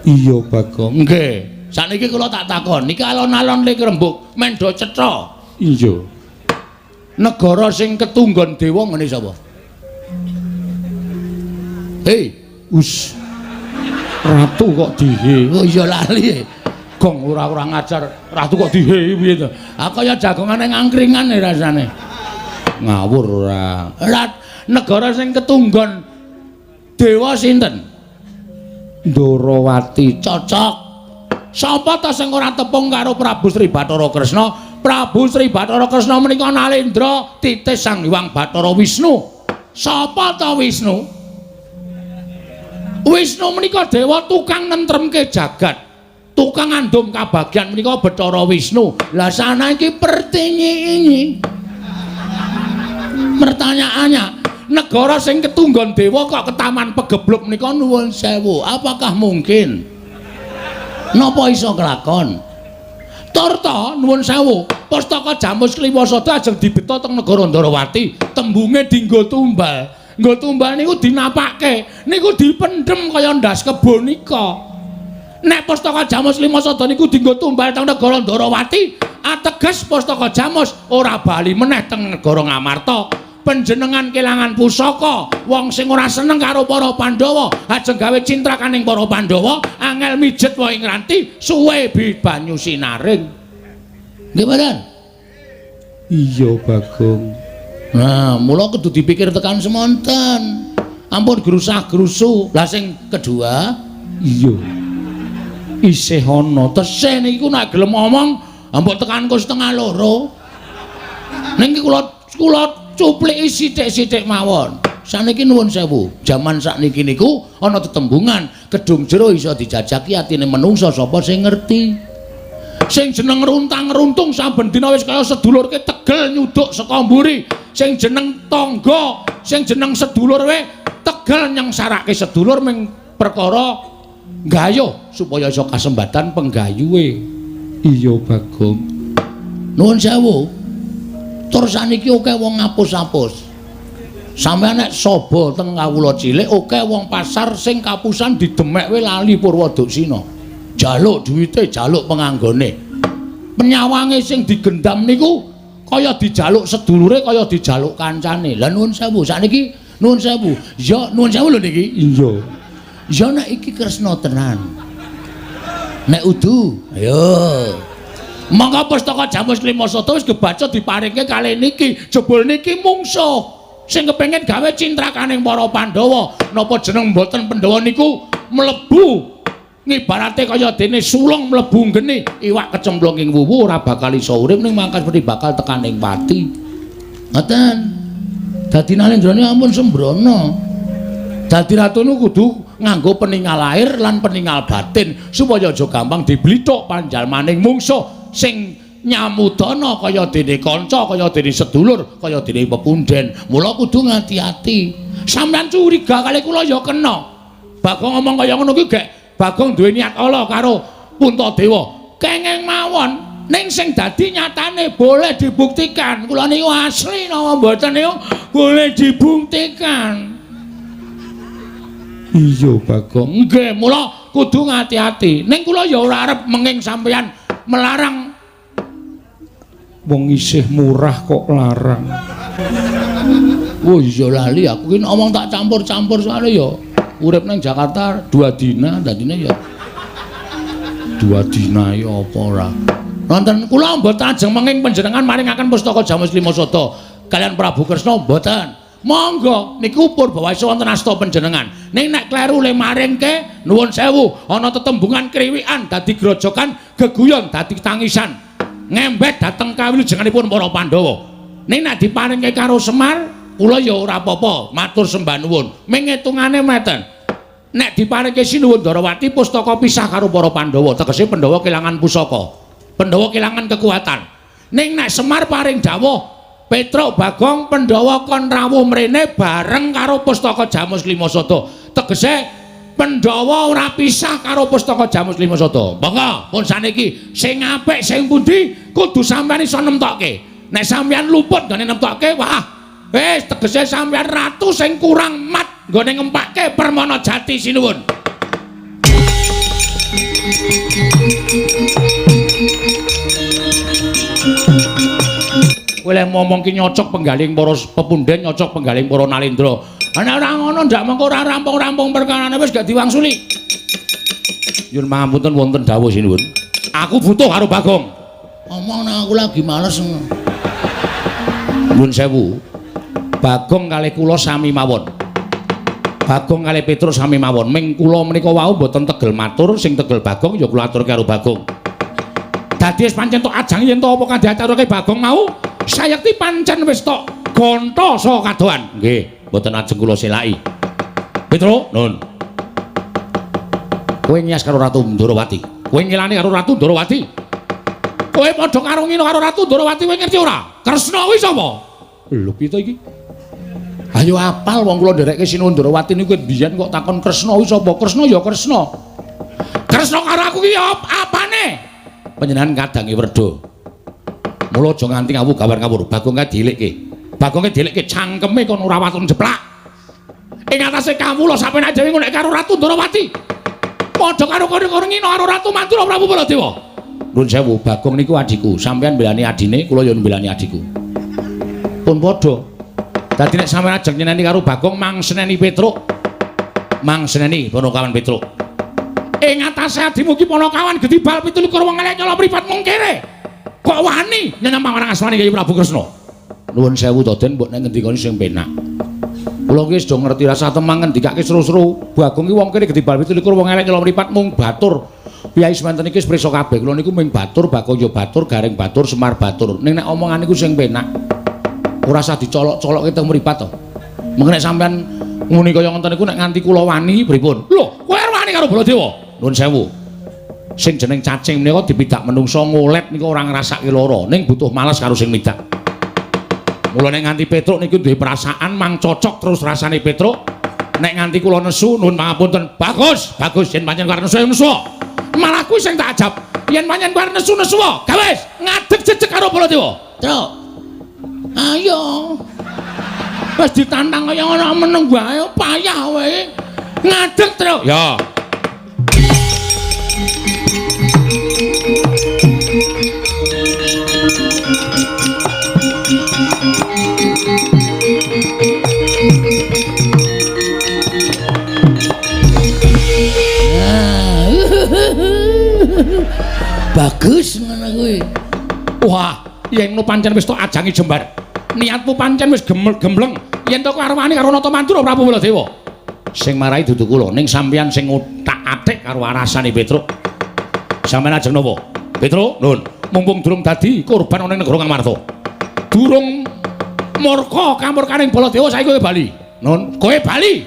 Iya Bagong. Nggih. Sakniki kula tak takon, niki alon-alon lik rembug mendo cetha. Iya. Negara sing ketunggon dewa ngene sapa? Hei, us. Ratu kok dihe. Oh iya lali. Gong ora-ora ngajar, ratu kok dihe piye to? Ah kaya jagongane ngangkringan rasane. Ngawur ora. Negara sing ketunggon dewa sinten? Ndorowati. Cocok. Sapa ta sing ora tepung karo Prabu Sri Bathara Kresna? Prabu Sri Bathara Kresna menika nalendra titis Sang Hyang Bathara Wisnu. Sapa ta Wisnu? Wisnu menika dewa tukang nentremke jagat. Tukang ngandum kabagyan menika Bathara Wisnu. Lah sana iki pertinyi. Pertanyaannya, negara sing ketunggon dewa kok ketaman pegebluk menika nuwun sewu. Apakah mungkin? Napa iso kelakon? Turta nuwun sewu, pustaka Jamus Kliwasada ajeng dibeta teng negara Ndarawati, tembunge dinggo tumbal. Nggo tumbal niku dinapake, niku dipendhem kaya ndas kebo nika. Nek pustaka Jamus Kliwasada niku dinggo tumbal teng negara Ndarawati, ateges pustaka Jamus ora bali meneh teng negara Ngamarta. Panjenengan kelangan pusaka, wong sing ora seneng karo para Pandhawa, ajeng gawe cintrakaning para Pandhawa, angel mijet wae ngranti, suwe bi banyu sinaring. Nggih mboten? Iya Bagong. Nah, mula kudu dipikir tekan semonten. Ampun grusah-grusu. Lah sing kedua, iya. Isih ana tesih niku nek gelem ngomong, mbok tekan ko 1:30. Ning iki kula cupliki sithik-sithik mawon. Saniki nuwun sewu, jaman sakniki niku ana tetembungan, kedung jero iso dijajaki atine menungsa sapa sing ngerti. Sing jeneng runtang-runtung saben dina wis kaya sedulurke tegel nyuduk saka mburi. Sing jeneng tangga, sing jeneng sedulur we tegel nyengsarake sedulur ming perkara gayuh supaya iso kasembatan penggayuhe. Iya Bagong. Nuwun sewu. Tur saniki akeh wong ngapus-apus. Sampeyan nek saba teng kawula cilik akeh wong pasar sing kapusan didemek we lali Purwoduksina. Jaluk duwite, jaluk penganggone. Penyawange sing digendam niku kaya dijaluk sedulure, kaya dijaluk kancane. Lah nuwun sewu, sakniki nuwun sewu. Ya nuwun sewu lho niki. Iya. Ya nek iki Kresna tenan. Nek udu, ayo. Monggo pustaka Jamus Klimasada wis kebaca diparingke kalih niki. Jebul niki mungsuh sing kepengin gawe cintrakaning para Pandhawa. Napa jeneng mboten Pandhawa niku mlebu ngibarate kaya dene sulung mlebu geni, iwak kecemplung ing wuwu ora bakal iso urip ning mangkas mesti bakal tekaning pati. Ngoten. Dadi Nalendrane ampun sembrono. Dadi ratu niku kudu nganggo peningal lahir lan peningal batin supaya aja gampang diblithuk panjalmaning mungsuh sing nyamudana kaya dene kanca, kaya dene sedulur, kaya dene pepunden. Mula kudu ngati-ati. Sampeyan curiga kali kula ya kena. Bagong ngomong kaya ngono kuwi gek Bagong duwe niat ala karo Puntadewa. Kenging mawon ning sing dadi nyatane boleh dibuktikan. Kula niku asli napa mboten niku boleh dibuktikan. Iya Bagong. Nggih, mula kudu ngati-ati. Ning kula ya ora arep menging sampeyan melarang. Wong isih murah kok larang. Oh iya lali aku ki ngomong tak campur-campur soalnya ya urip nang Jakarta 2 dina dadine ya. Dua dina iki apa ora? Wonten kula mboten ajeng menging panjenengan maringaken pustaka Jamus Lima Sada kalian Prabu Kresna mboten. Monggo niku purbawasa wonten asta panjenengan. Ning nek kleru le maringke nuwun sewu ana tetembungan kriwikan dadi grojokan geguyon dadi tangisan. Ngembet dhateng kawilujenganipun para Pandhawa. Ning nek diparingke karo Semar kula ya ora apa-apa, matur sembah nuwun. Ming ngitungane meten. Nek diparingke Sinuwun Ndarawati pustaka pisah karo para Pandhawa, tegese Pandhawa kelangan pusaka. Pandhawa kelangan kekuatan. Ning nek Semar paring dawuh Petruk Bagong Pandhawa kon rawuh mrene bareng karo pustaka Jamus Lima Sada. Tegese Pandhawa ora pisah karo pustaka Jamus Lima Sada. Monggo pun saniki sing apik sing pundi kudu sampeyan iso nemtokke. Nek sampeyan luput nggone nemtokke, wah wis tegese sampeyan ratu sing kurang mat nggone ngempake Permana Jati sinuwun. Kowe lek ngomong ki nyocok penggaling para pepunden, nyocok penggaling para nalendra. Nek ora ngono ndak mengko ora rampung-rampung perkarane wis gak diwangsuli. Nyuwun pangapunten wonten dawuh sinuwun. Aku butuh karo Bagong. Omong nang aku lagi males. Nyuwun sewu. Bagong kalih kula sami mawon. Bagong kalih Petruk sami mawon. Ming kula menika wau mboten tegel matur, sing tegel Bagong ya kula aturke karo Bagong. Dadi wis pancen tok ajang yen to apa kandhane Bagong mau, sayekti pancen wis tok gonta saka kadohan. Nggih, mboten ajeng kula selaki. Petruk, nun. Kowe nyas karo Ratu Ndorowati. Kowe ngilani karo Ratu Ndorowati. Kowe padha karo ngino karo Ratu Ndorowati, kowe ngerti ora? Kresna kuwi sapa? Lho piye to iki? Ayo apal wong kula nderekke Sinuwun Ndorowati niku biyen kok takon Kresna kuwi sapa? Kresna ya Kresna. Kresna karo aku ki apane? Panjenengan kadange werda. Mula aja nganti ngawu gawar ngawur. Bagong kae dielikke. Bagong kae dielikke cangkeme kon ora waton jeplak. Ing atase kawula sampeyan dhewe ngonek karo Ratu Ndorowati. Padha karo kono ngino karo Ratu Mandura Prabu Baladewa. Nuwun sewu, Bagong niku adhiku. Sampeyan mbelani adine, kula ya mbelani adhiku. Pun padha. Dadi nek sampeyan ajeng nyeneni karo Bagong mang seneni Petruk. Mang seneni Ponokawan Petruk. Ing atase adimu ki Ponokawan gedhi bal 27 wong elek nyolong mripat mung kere. Kok wani nyenyang marang asmane Kyai Prabu Kresna. Nuwun sewu to Den, mbok nek ngendikane sing penak. Kula ki wis do ngerti rasa temang ngendikake seru-seru. Bagong ki wong kene gedhi bal 27 wong elek nyolong mripat mung batur. Piyai semanten iki wis prisa kabeh. Kula niku mung batur, Bagong ya batur, Gareng batur, Semar batur. Ning nek omongan niku sing penak. Ora usah dicolok-colokke teng mripat to. Mengko nek sampean nguni kaya ngoten niku nek nganti kula wani pripun? Lho, kowe wani karo Baladewa? Nuwun sewu. Sing jeneng cacing menika dipidak menungsa ngolet niku ora ngrasake lara, ning butuh males karo sing midak. Mula nek nganti Petruk niku duwe perasaan mang cocok terus rasane Petruk. Nek nganti kula nesu nuwun pangapunten. Bagus, bagus yen pancen arep nesu nesu. Malah kuwi sing tak ajab. Yen pancen arep nesu nesu, gawes ngadeg jejeg karo Baladewa. Truk. Ayo. Wis ditantang kaya ngono meneng wae payah kowe. Ngadeg, Truk. Ya. Bagus ngono kuwi. Wah, yen ngono pancen wis tok ajangi jembar. Niatmu pancen wis gembleng. Yen to arwani karo Nata Mandura Prabu Baladewa. Sing marai dudu kula, ning sampeyan sing otak-atik karo arasane Petruk. Sampeyan ajeng napa? Petruk, nun. Mumpung durung dadi korban ana ing negara Ngamarta. Durung murka kamurkaning Baladewa saiki kowe bali. Nun, kowe bali.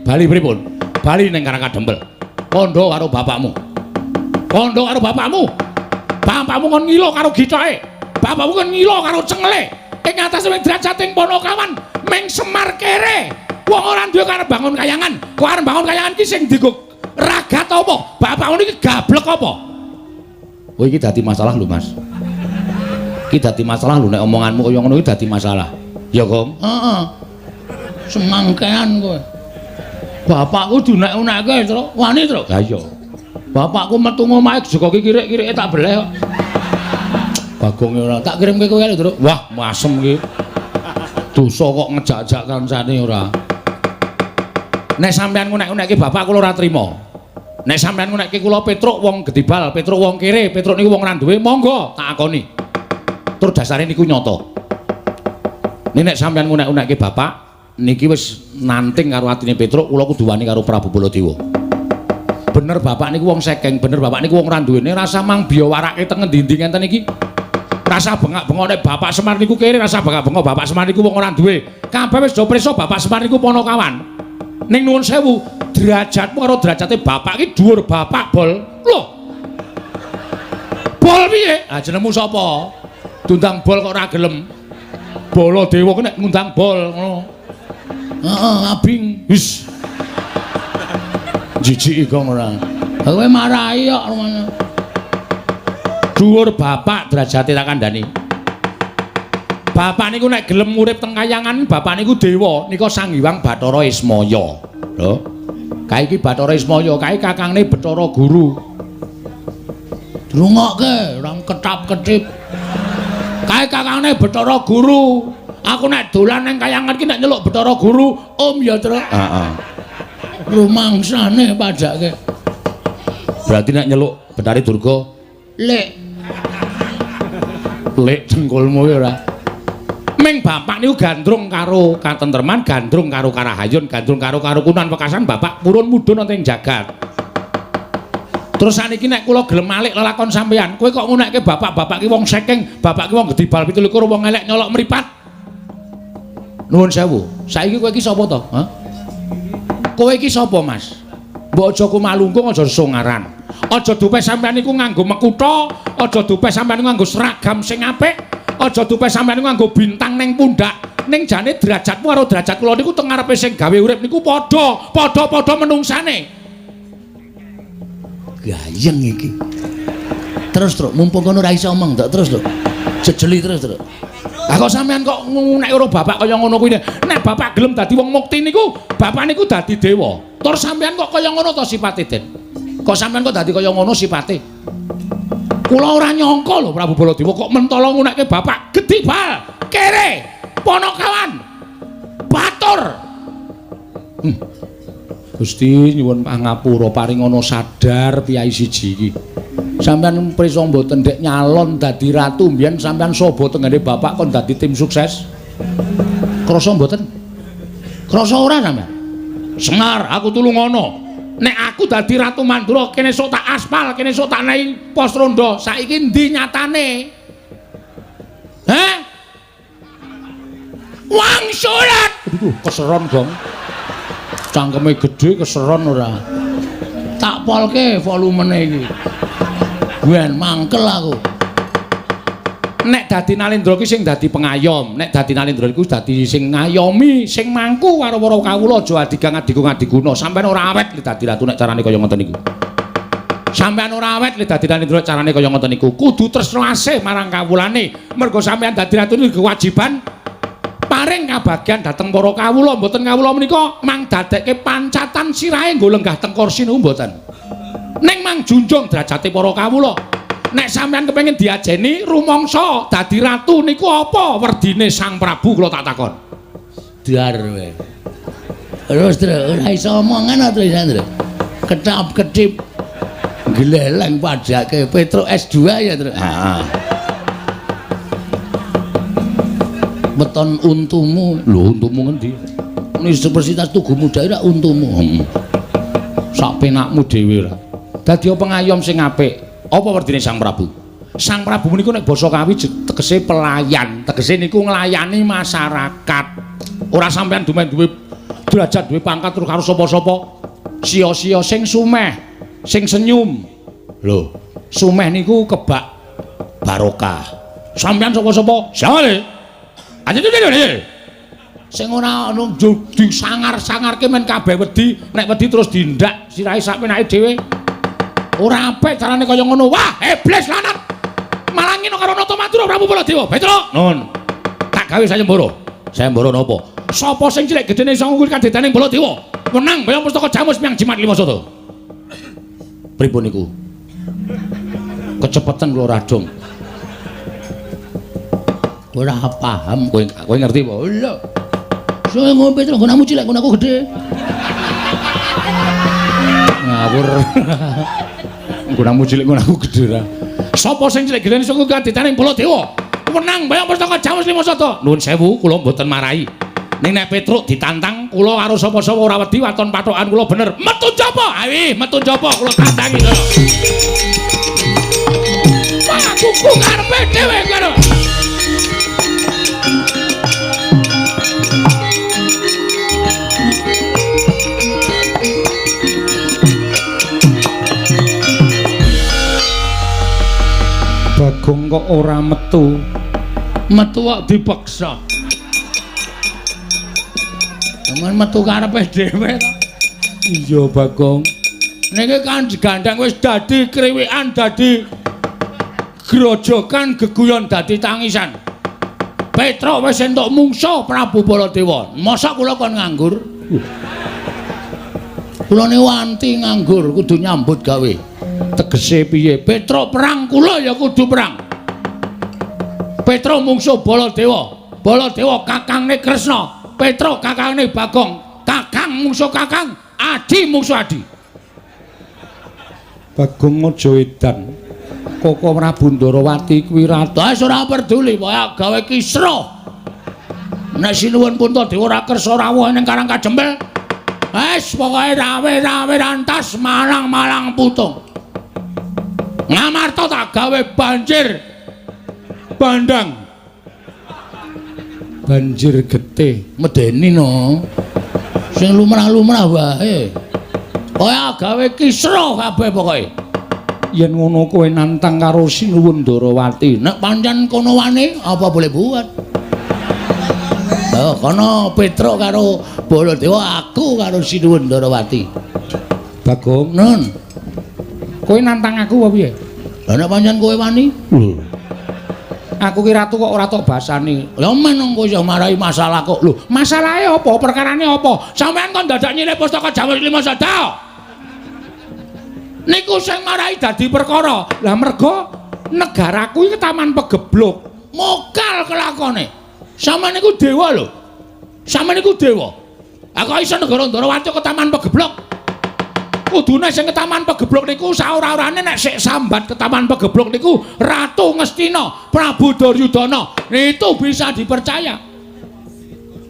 Bali pripun? Bali ning Karang Kadempel. Kandha karo bapakmu. Kandha karo bapakmu. Bapakmu kon ngilo karo githoke. Bapakmu kon ngilo karo cengele. Ing atase wing drajating Ponokawan ming Semar kere. Wong ora duwe karep bangun kayangan. Kok arep bangun kayangan ki sing dienggo ragat apa? Bapakmu niki gablek apa? Oh iki dadi masalah lho, Mas. Iki dadi masalah lho nek omonganmu kaya ngono iki dadi masalah. Ya, Gong? Heeh. Semangkean kowe. Bapakku diunek-unekke, Truk. Wani, Truk? Lah iya. Bapakku metu ngomahe joko ki kirik-kirike tak beleh kok. Bagonge ora tak kirimke kowe lho, Truk. Wah, masem iki. Dosa kok ngejak-jak kancane ora. Nek sampean ngunek-unekke bapak kula ora trima. Nek sampeyan ngunekke kula Petruk wong gedibal, Petruk wong kere, Petruk niku wong ora duwe, monggo tak akoni. Tur dasare niku nyata. Nek sampeyan ngunek-unekke bapak niki wis nanting karo atine Petruk, kula kudu wani karo Prabu Baladewa. Bener bapak niku wong sekeng, bener bapak niku wong ora duwene, rasa mang biyawarake teng ngendi-endi ngenten iki. Rasa bengak-bengok nek bapak Semar niku kere, rasa bengak-bengok bapak Semar niku wong ora duwe. Kabeh wis do prisa bapak Semar niku ponokawan. Ning nuwun sewu, derajatmu karo derajate bapak iki dhuwur bapak bol. Lho. Bol piye? Ah jenengmu sapa? Diundang bol kok ora gelem. Baladewa ki nek ngundang bol ngono. Heeh, abing. Wis. Jijiki kok ora. Kowe marahi kok ngono. Dhuwur bapak derajate tak kandhani. Bapak niku nek gelem urip teng kayangan, bapak niku dewa, nika Sang Hyang Bathara Ismaya. Lho. Kae iki Bathara Ismaya, kae kakangne Bathara Guru. Dirungokke, ora ketap-ketip. Kae kakangne Bathara Guru. Aku nek dolan nang kayangan iki nek nyeluk Bathara Guru, Om ya, Truk. Heeh. Rumangsane padake. Berarti nek nyeluk Bathari Durga, Lek. Lek cengkulmu ya ora. Ming bapak niku gandrung karo katentreman, gandrung karo karahayun, gandrung karo karukunan wekasan bapak purun mudhun wonten ing jagat. Terus saniki nek kula gelem malik lelakon sampeyan, kowe kok ngunekke bapak-bapak ki wong sekeng, bapak ki wong gedibal 27 wong elek nyolok mripat. Nuwun sewu. Saiki kowe iki sapa to? Hah? Kowe iki sapa, Mas? Mbok aja kumalungkung, aja songaran. Aja dupe sampeyan niku nganggo mekutha, aja dupe sampeyan niku nganggo seragam sing apik, aja dupe sampeyan niku nganggo bintang ning pundak. Ning jane derajatmu karo derajat kula niku teng ngarepe sing gawe urip niku padha, padha-padha menungsane. Gayeng iki. Terus, Truk, mumpung kono ora iso omong, Truk, terus, Truk. Jejeli terus, Truk. Lah kok sampeyan kok ngunek karo bapak kaya ngono kuwi. Nek bapak gelem dadi wong mukti niku, bapak niku dadi dewa. Tur sampeyan kok kaya ngono to sipate, Den? Kok sampeyan kok dadi kaya ngono sipate? Kula ora nyangka lho Prabu Baladewa kok mentala ngunekke bapak gedibal, kere, ponokawan, batur. Gusti nyuwun pangapura paringana sadar piyai siji iki. Sampeyan prisa mboten ndek nyalon dadi ratu mbiyen sampeyan sobo tenggene bapak kon dadi tim sukses. Krasa mboten? Krasa ora sampeyan? Sengar aku tulungono. Nek aku dadi ratu Mandura kene sok tak aspal, kene sok tak naik pos rondo. Saiki endi nyatane? Hah? Wangsulat. Aduh, keseron, Gong. Cangkeme gedhe keseron ora. Tak polke volumene iki. Ben mangkel aku. Nek dadi Nalendra ki sing dadi pengayom, nek dadi Nalendra iku dadi sing ngayomi, sing mangku karo para kawula aja adigang adigung adiguna. Sampeyan ora awet li dadi ratu nek carane kaya ngoten niku. Sampeyan ora awet li dadi Nalendra carane kaya ngoten niku. Kudu tresna asih marang kawulane. Mergo sampeyan dadi ratu niku kewajiban paring kabagyan dhateng para kawula. Mboten kawula menika mang dadekke pancatan sirahe nggo lenggah teng kursi niku mboten. Ning mang junjung derajate para kawula. Nek sampeyan kepengin diajeni rumangsa dadi ratu niku apa werdine Sang Prabu kula tak takon. Dar kowe. Terus terus ora iso omongan ta terus. Ketap-ketip gleleng padake Petruk S2 ya terus. Heeh. Weton untumu. Lho untumu ngendi? Universitas Tugu Muda ora untumu. Sak penakmu dhewe ora. Dadi pengayom sing apik. Apa werdine Sang Prabu? Sang Prabu niku nek basa Kawi tegese pelayan, tegese niku nglayani masyarakat. Ora sampeyan dumen duwe derajat, duwe pangkat terus karo sapa-sapa. Sia-sia sing sumeh, sing senyum. Lho, sumeh niku kebak barokah. Sampeyan sapa-sapa? Sale. Sing ora ono disangar-sangarke men kabeh wedi, nek wedi terus dindak sirahe sak penake dhewe. Ora apik carane kaya ngono. Wah, iblis lanat. Malah ngene karo Nata Madura Prabu Baladewa. Petruk, nun. Tak gawe sayembara. Sayembara napa? Sapa sing cilik gedene iso ngukur kadedaning Baladewa? Menang bayang pustaka jamus miang jimat lima sata. Pripun niku? Kecepetan kula radong. Ora paham. Kowe ngerti apa? Lho. Sing ngombe terus nggonamu cilik, nggonaku gedhe. Ngawur. Nggonamu cilik ngono aku gedhe ra. Sapa sing cilik gedene suku kaditaning Baladewa? Wenang bayang pustaka Jamus Lima Sada. Nuwun sewu kula mboten marahi. Ning nek Petruk ditantang kula karo sapa-sapa ora wedi waton pathokan kula bener. Metu njaba. Ayo metu njaba kula tantangi to. Wah, kuku karepe dhewe kono. Bagong kok ora metu. Metu kok dipaksa. Cuman metu karepe dhewe to. Iya, Bagong. Niki kan digandheng wis dadi kriwikan, dadi grojogan, geguyon dadi tangisan. Petruk wis entuk mungsuh Prabu Baladewa. Mosok kula kon nganggur? Kula niku anti nganggur, kudu nyambut gawe. Tegese piye? Petruk perang, kula ya kudu perang. Petruk mungsuh Baladewa. Baladewa kakangne Kresna. Petruk kakangne Bagong. Kakang mungsuh kakang, adi mungsuh adi. Bagong aja edan. Koko Prabu Ndarawati kuwi ratu. Wis ora peduli, pokoke gawe kisruh. Nek sinuwun Puntadewa ora kersa rawuh ning Karang Kajempel, wis pokoke rawe-rawe rantas malang-malang putung. Ngamarta tak gawe banjir bandang. Banjir getih medeni no. Sing lumrah-lumrah wae. Kaya gawe kisruh kabeh pokoke. Yen ngono kowe nantang karo Sinuwun Ndarawati. Nek pancen kono wani apa boleh buat. Oh, kono Petruk karo Baladewa, aku karo Sinuwun Ndarawati. Bagong, nun. Kowe nantang aku apa piye? Lah nek pancen kowe wani? Lho. Aku ki ratu kok ora tok basani. Lah men kowe iso marai masalah kok. Lho, masalahe apa? Perkarane apa? Sampeyan kon dadak nyilih pustaka Jamus Lima Sada. Niku sing marai dadi perkara. Lah mergo negaraku iki taman pegebluk. Mokal kelakone. Sampeyan niku dewa lho. Sampeyan niku dewa. Aku iso negara Ndarawati ke taman pegebluk. Kudune sing ketaman pegebluk niku saora-orane nek sik sambat ketaman pegebluk niku Ratu Ngastina, Prabu Duryudana. Itu bisa dipercaya.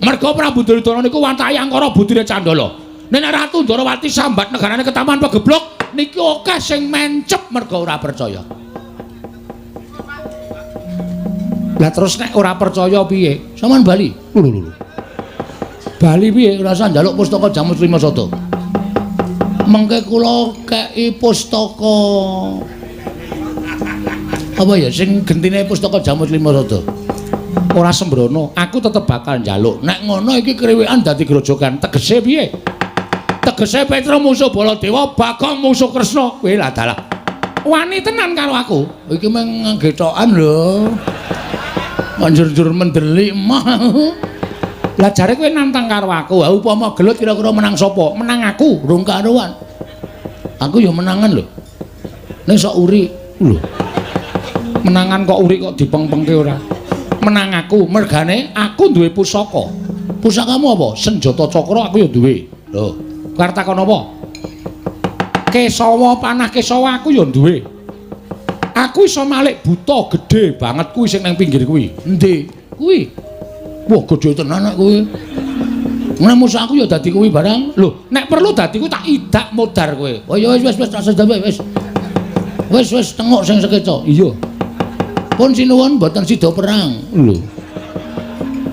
Mergo Prabu Duryudana niku wantahe angkara budine Candala. Nek Ratu Ndarawati sambat negarane ketaman pegebluk niki akeh sing mencep mergo ora percaya. Lah terus nek ora percaya piye? Sampeyan bali. Lho lho lho. Bali piye? Ora usah njaluk pustaka Jamus Lima Sada. Mengke kula kei pustaka apa ya sing gentine pustaka Jamus Lima Sada. Ora sembrono, aku tetep bakal njaluk. Nek ngono iki kriwikan dadi grojogan. Tegese piye? Tegese Petruk musuh Baladewa, Bagong musuh Kresna. Kowe lah dalah. Wani tenan karo aku. Iki mung nggethokan lho. Manjur-jur mendelik mah. Lah jare kowe nantang karo aku. Ha upama gelut kira-kira menang sapa? Menang aku, rung karuan. Aku ya menangan lho. Ning sok uri. Lho. Menangan kok uri kok dipengpengke ora? Menang aku, mergane aku duwe pusaka. Pusakamu apa? Senjata cakra aku ya duwe. Lho, arep takon apa? Kesawa panah kesawa aku ya duwe. Aku iso malik buta gedhe banget kuwi sing nang pinggir kuwi. Endi? Kuwi. Wah, gedhe tenan nek kuwi. Nek musuh aku ya dadi kuwi barang. Lho, nek perlu dadi kuwi tak idak modar kowe. Oh ya wis wis wis tak sedhe wis. Wis wis tengok sing sekeca. Iya. Pun sinuwun mboten sida perang. Lho.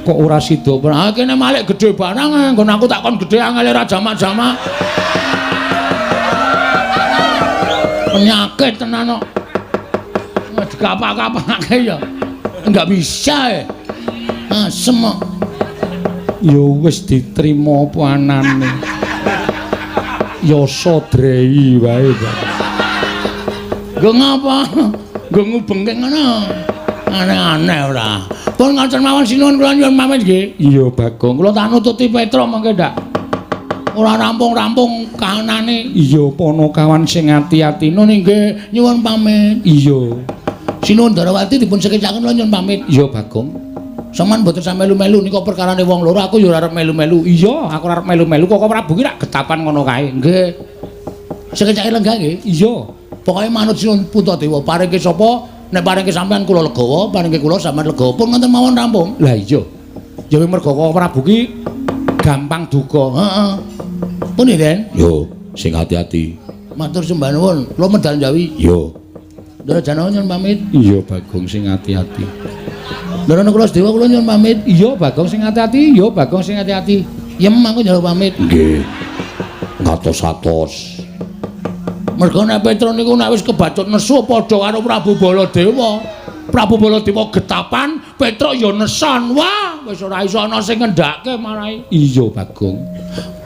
Kok ora sida perang? Ah kene malik gedhe barang nggon aku tak kon gedhe angele ra jamak-jamak. Penyakit tenan kok. Dikapak-kapake ya. Enggak bisa ya. Asem kok. Ya wis diterima apa anane. Yasa drei wae, Pak. Nggo ngapa? Nggo ngubengke ngono. Aneh-aneh ora. Pun ngoten mawon sinuwun kula nyuwun pamit nggih. Iya, Bagong. Kula tak nututi Petruk mengke ndak. Ora rampung-rampung kahanane. Iya, Panakawan sing ati-ati. Nun nggih nyuwun pamit. Iya. Sinuwun Ndarawati dipun sekecaken kula nyuwun pamit. Iya, Bagong. Sampeyan mboten sampe melu-melu nika perkarane wong loro, aku ya ora arep melu-melu. Iya, aku ora arep melu-melu kok Prabu ki rak getapan ngono kae. Nggih. Sekecake lenggah nggih. Iya. Pokoke manut Sinuwun Puntadewa, paringke sapa? Nek paringke sampean kula legawa, paringke kula sampean legawa. Pun ngoten mawon rampung. Lah iya. Ya merga Koko Prabu ki gampang duka. Heeh. Pun nggih, Den. Yo, sing ati-ati. Matur sembah nuwun. Kula medal Jawi. Yo. Ndara Janaka nyuwun pamit. Iya, Bagong sing ati-ati. Ndara Nakula Sedewa kula nyuwun pamit. Iya, Bagong sing ati-ati. Iya, Bagong sing ati-ati. Yem aku njaluk pamit. Nggih. Ngatos-atos. Merga nek Petruk niku nek wis kebacut nesu padha karo Prabu Baladewa. Prabu Baladewa getapan, Petruk ya nesan. Wah, wis ora iso ana sing ngendhake marai. Iya, Bagong.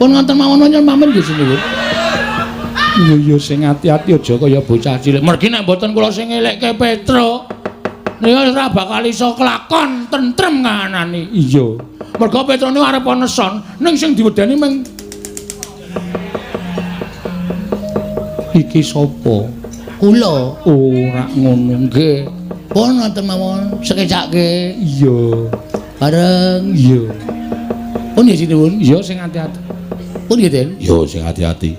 Pun ngoten mawon nyuwun pamit nggih sinuwun. Iya, iya sing ati-ati aja kaya bocah cilik. Mergi nek mboten kula sing ngelekke Petruk, niku ora bakal iso kelakon tentrem kahanane. Iya. Merga Petruk niku arep neson, ning sing diwedeni mung iki sapa? Kula. Ora ngono nggih. Pun ngoten mawon, sekecake. Iya. Bareng. Iya. Pun nggih sinuwun. Iya sing ati-ati. Pun nggih, Den. Iya sing ati-ati.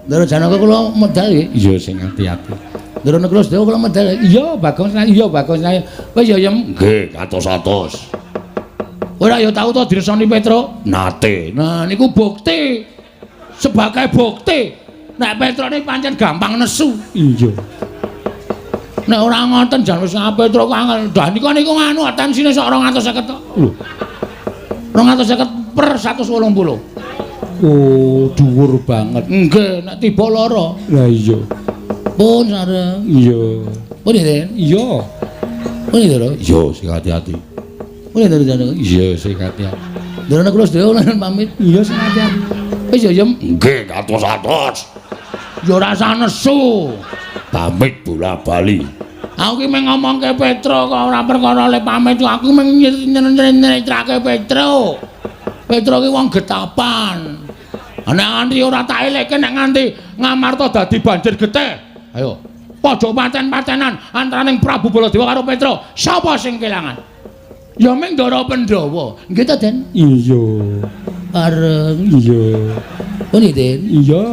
Ndara Janaka kula medal nggih. Iya sing ati-ati. Ndara Nakula Sedewa kula medal. Iya, Bagong sing iya Bagong sing. Wis ya Yem. Nggih, atos-atos. Ora ya tau to diresoni Petruk? Nate. Nah niku bukti. Sebagai bukti nek Petruk niki pancen gampang nesu. Iya. Nek ora ngoten jan wis Petruk angel. Dah niku niku nganu tensine sok 250 to. Lho. 250 per 180. Oh, dhuwur banget. Nggih, nek tiba lara. Lah iya. Pun sareng. Iya. Pun nggih, Den. Iya. Pun nggih, Ndara. Iya, sing ati-ati. Pun nggih, Ndara. Iya, sing ati-ati. Ndara kula sedaya pamit. Iya, sing ati-ati. Wis ya, Yem. Nggih, atos-atos. Ya ora usah nesu. Pamit bola-bali. Aku ki mung ngomongke Petruk kok ora perkara le pamit, aku mung nyeritrake Petruk. Petruk ki wong getapan. Nek nganti ora tak elekke nek nganti Ngamarta dadi banjir getih. Ayo, padha paten-patenan antaraning Prabu Baladewa karo Petruk. Sapa sing kelangan? Ya mung Ndara Pandhawa. Nggih ta, Den? Iya. Bareng. Iya. Pun nggih, Den? Iya.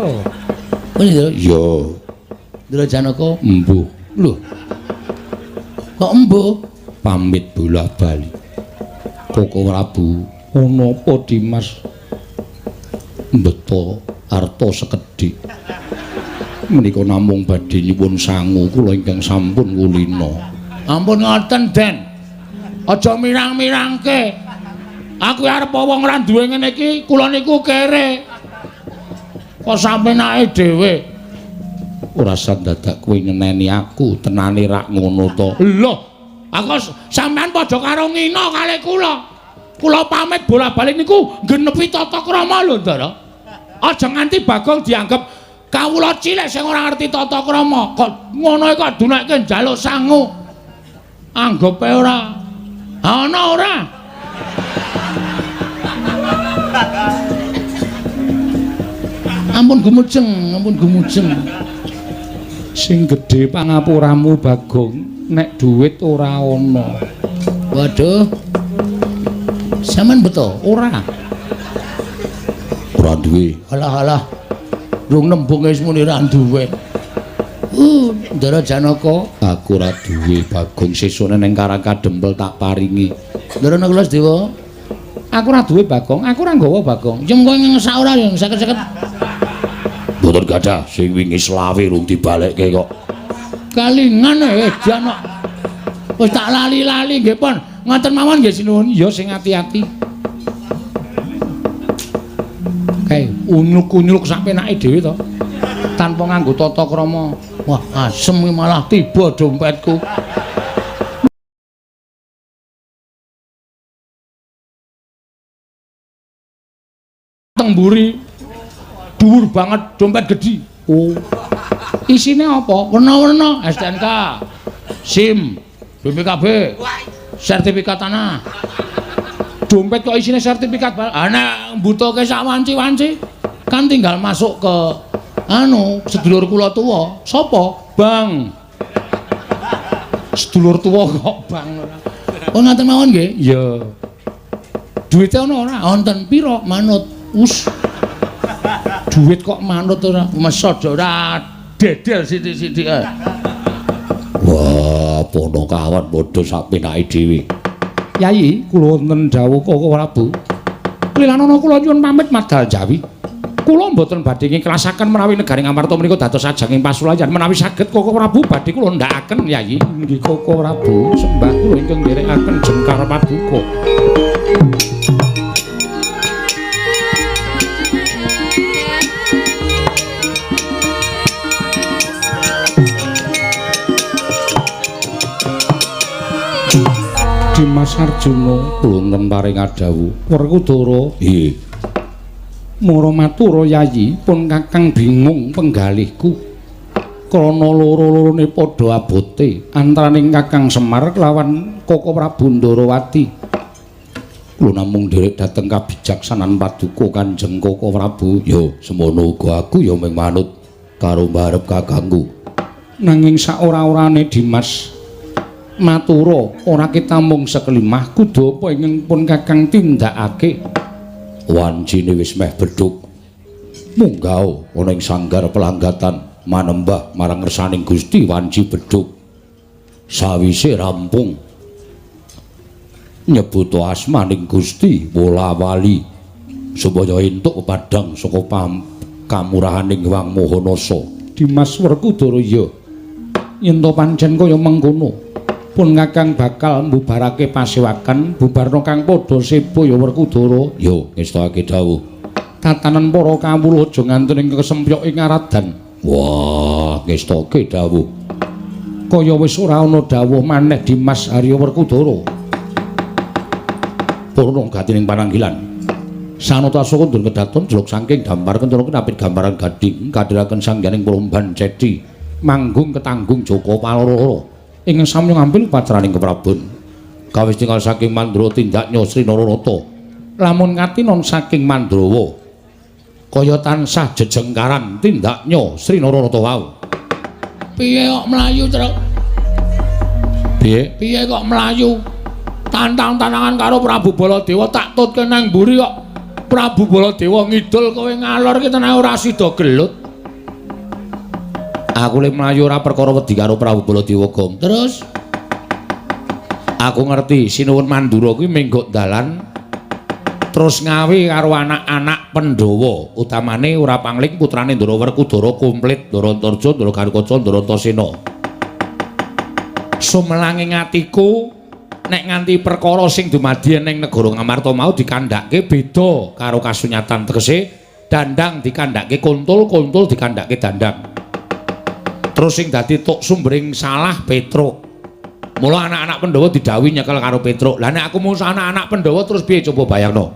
Pun nggih, Iya. Ndara Janaka. Embuh. Lho. Kok embuh? Pamit bola-bali. Koko Prabu, ana apa Dimas? Mbeta arta sekedhik. Menika namung badhe nyuwun sangu kula ingkang sampun kulina. Ampun ngoten, Den. Aja mirang-mirangke. Aku arep wong ora duwe ngene iki, kula niku kere. Kok sampenake dhewe? Ora dadak kowe nyeneni aku, tenane rak ngono to. Lho, aku sampean padha karo ngina kalih kula. Kula pamit bola-balik niku nggenepi tata krama lho, Ndara. Aja nganti Bagong dianggep kawula cilik sing ora ngerti tata krama. Kok ngono kok dunekke njaluk sangu. Anggepe ora. Ana ora? Ampun gumujeng, ampun gumujeng. Sing gedhe pangapuramu Bagong, nek duit ora ana. Waduh. Sampeyan beto? Ora. Ora duwe. Alah alah. Rung nembung wis muni ra duwe. Ndara Janaka, aku ora duwe Bagong, sesuk neng Karang Kadempel tak paringi. Ndara Nakula Sedewa, aku ora duwe Bagong, aku ora nggawa Bagong. Yen kowe ngesak ora yen seket-seket. Mboten gadah, sing wingi selawe rung dibalekke kok. Kalingan edan kok. Wis tak lali-lali nggih pun. Ngoten mawon nggih sinuwun. Ya sing ati-ati. Kae unyuk-unyuk sak penake dhewe to. Tanpa nganggo tata krama. Wah, asem iki malah tiba dompetku. Teng mburi dhuwur banget dompet gedhi. Oh. Isine apa? Werna-werna STNK, SIM, BPKB, sertifikat tanah. Dompet kok isine sertifikat? Ah nek mbutuhke sak wanci-wanci kan tinggal masuk ke anu sedulur kula tuwa. Sapa? Bang. Sedulur tuwa kok bang ora. Oh ngoten mawon nggih? Iya. Duite ana ora? Wonten pira? Manut. Us. Duit kok manut ora mesod ora dedel sithik-sithik. Wah, Panakawan padha sak penake dhewe. Yayi, kula wonten dawuh Koko Prabu. Lilanana kula nyuwun pamit madal Jawi. Kula mboten badhe ngiklasaken menawi negari Ngamarta menika dados ajanging pasulayan. Menawi saged Koko Prabu badhe kula ndhakaken Yayi. Nggih Koko Prabu, sembah kula ingkang nderekaken jengkar paduka. Dimas Arjuna kula wonten paring adhawuh. Werkudara, nggih. Mara matura Yayi, pun Kakang bingung penggalihku. Krana loro-lorone padha abote antaraning Kakang Semar kelawan Koko Prabu Ndarawati. Kula namung nderek dhateng kabijaksanan paduka Kanjeng Koko Prabu. Ya, semono uga aku ya mung manut karo mbarep kakangku. Nanging saora-orane Dimas matura ora kitamung sekelimah kudu apa ingkang pun Kakang tindakake. Wancine wis meh bedhug. Munggah ana ing sanggar pelanggatan manembah marang ngersaning Gusti wanci bedhug. Sawise rampung nyebut asmaning Gusti wola-wali supaya entuk pepadhang saka kamurahaning Hyang Maha Nasa. Dimas Werkudara, ya yen to pancen kaya mengkono pun Kakang bakal mbubarake pasewakan bubarna kang padha seba ya Werkudara. Ya ngestake dawuh. Tatanan para kawula aja nganti ing kesempyok ing aradan. Wah, ngestake dawuh. Kaya wis ora ana dawuh maneh Dimas Arya Werkudara. Purna gatining pananggilan. Sanata saka ndun kedaton jeluk saking dampar kencana kinapit gambaran gading kadhiraken sangyaning Promban Cedi manggung ketanggung Joko Paloro. Ingkang samya ngampil paceraning keprabon. Kawis tinggal saking Mandra tindak Sri Naranata. Lamun katinon saking Mandrawa kaya tansah jejengkaran tindak Sri Naranata wau. Piye kok mlayu, Truk? Piye? Piye kok mlayu? Tantang-tantangan karo Prabu Baladewa tak tutke nang mburi kok. Prabu Baladewa ngidul kowe ngalor ki tenan ora sida gelut. Aku le mlayu ora perkara wedi karo Prabu Baladewa, Gong. Terus aku ngerti Sinuwun Mandura kuwi menggok dalan terus ngawe karo anak-anak Pandhawa, utamane ora pangling putrane Ndara Werkudara komplit Ndara Antarja, Ndara Garukaca, Ndara Antasena. Sumelanging atiku nek nganti perkara sing dumadi ning negara Ngamarta mau dikandhake beda karo kasunyatan, tegese dandang dikandhake kuntul, kuntul dikandhake dandang. Terus sing dadi tuk sumbering salah Petruk. Mula anak-anak Pandhawa didhawuhi nyekel karo Petruk. Lah nek aku musuh anak-anak Pandhawa terus piye coba bayangno.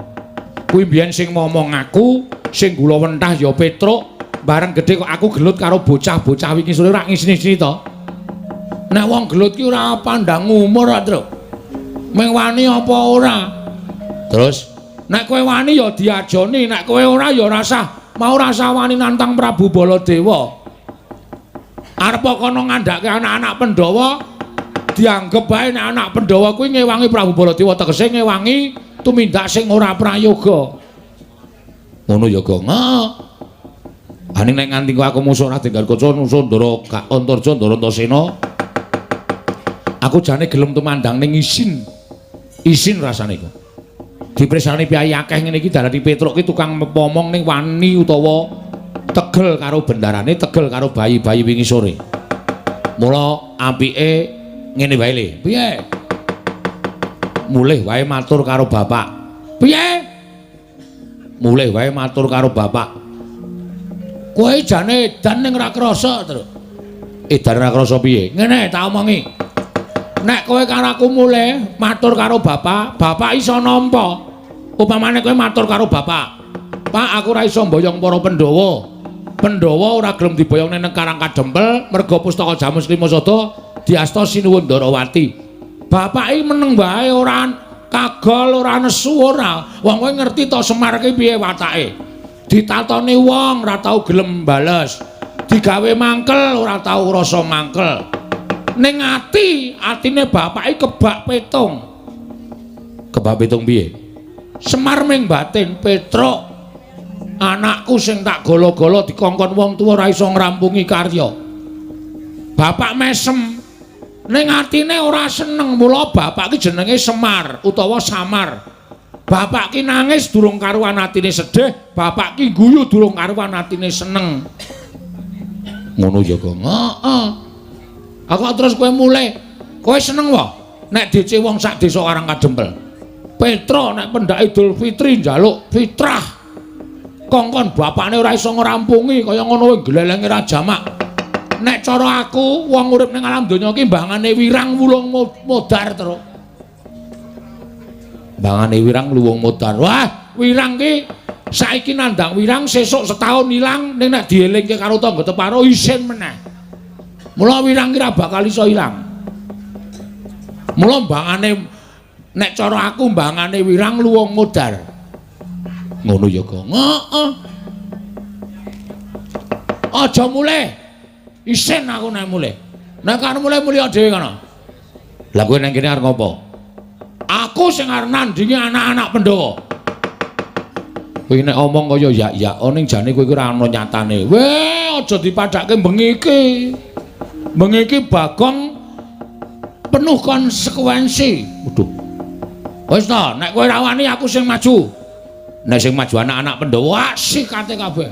Kuwi mbiyen sing momong aku, sing gula wentah ya Petruk, bareng gedhe kok aku gelut karo bocah-bocah wingi sore ora ngisini-isini to. Nek wong gelut ki ora pandang umur, Truk. Meng wani apa ora? Terus nek kowe wani ya diajoni, nek kowe ora ya rasah mau rasah wani nantang Prabu Baladewa. Arep kono ngandhake anak-anak Pandhawa dianggep bae nek anak Pandhawa kuwi ngewangi Prabu Baladewa, tegese ngewangi tumindak sing ora prayoga. Ngono ya, Gong. Heeh. Aning nek nganti aku musuh Raden Garukaca, musuh Ndara Antarja, Ndara Antasena, aku jane gelem tumandang ning isin. Isin rasane iku. Dipresani piyayi akeh ngene iki darani Petruk ki tukang momong ning wani utawa tegel karo bendarane, tegel karo bayi-bayi wingi sore. Mula apike ngene wae le. Piye? Mulih wae matur karo bapak. Piye? Mulih wae matur karo bapak. Kowe jane edan ning ora krasa, Truk. Edan ora krasa piye? Ngene tak omongi. Nek kowe karo aku mulih matur karo bapak, bapak iso nampa. Upamane kowe matur karo bapak, "Pak, aku ora iso mboyong para Pandhawa. Pandhawa ora gelem diboyong nang Karang Kadempel merga pustaka Jamus Lima Sada diasta Sinuwun Ndarawati." Bapak iki meneng wae ora kagol, ora nesu ora. Wong kowe ngerti to Semar ki piye watake. Ditatoni wong ora tau gelem bales. Digawe mangkel ora tau rasa mangkel. Ning ati, atine bapak iki kebak petung. Kebak petung piye? Semar ming batin Petruk. Anakku sing tak golo-golo dikongkon wong tuwa ora iso ngrampungi karya. Bapak mesem. Ning atine ora seneng, mula bapak ki jenenge Semar utawa Samar. Bapak ki nangis durung karuan atine sedih, bapak ki guyu durung karuan atine seneng. Ngono ya, Gong. Heeh. Aku terus kowe mulih. Kowe seneng wae nek DC wong sak desa Karang Kadempel. Petro nek pendak Idul Fitri njaluk fitrah. Kongkon bapakne ora iso ngrampungi kaya ngono kuwi glelenge ra jamak. Nek cara aku wong urip ning alam donya iki mbangane wirang wulung modar terus. Mbangane wirang luwung modar. Wah, wirang ki saiki nandang wirang sesuk setahun ilang, ning nek dielingke karo tangga teparo isin meneh. Mula wirang ki ra bakal iso ilang. Mula mbangane nek cara aku mbangane wirang luwung modar. Ngono ya, Gong. Heeh. Aja mulih. Isin aku nek mulih. Nek arep mulih mulih dhewe kono. Lah kowe nang kene arep ngopo? Aku sing arep nandingi anak-anak Pandhawa. Kowe nek omong kaya yak-yak ning jane kowe iki ora ana nyatane. Weh, aja dipadhake bengi iki. Bengi iki Bagong penuh konsekuensi. Waduh. Wis ta, nek kowe ra wani aku sing maju. Nek sing maju anak-anak Pandhawa sikate kabeh.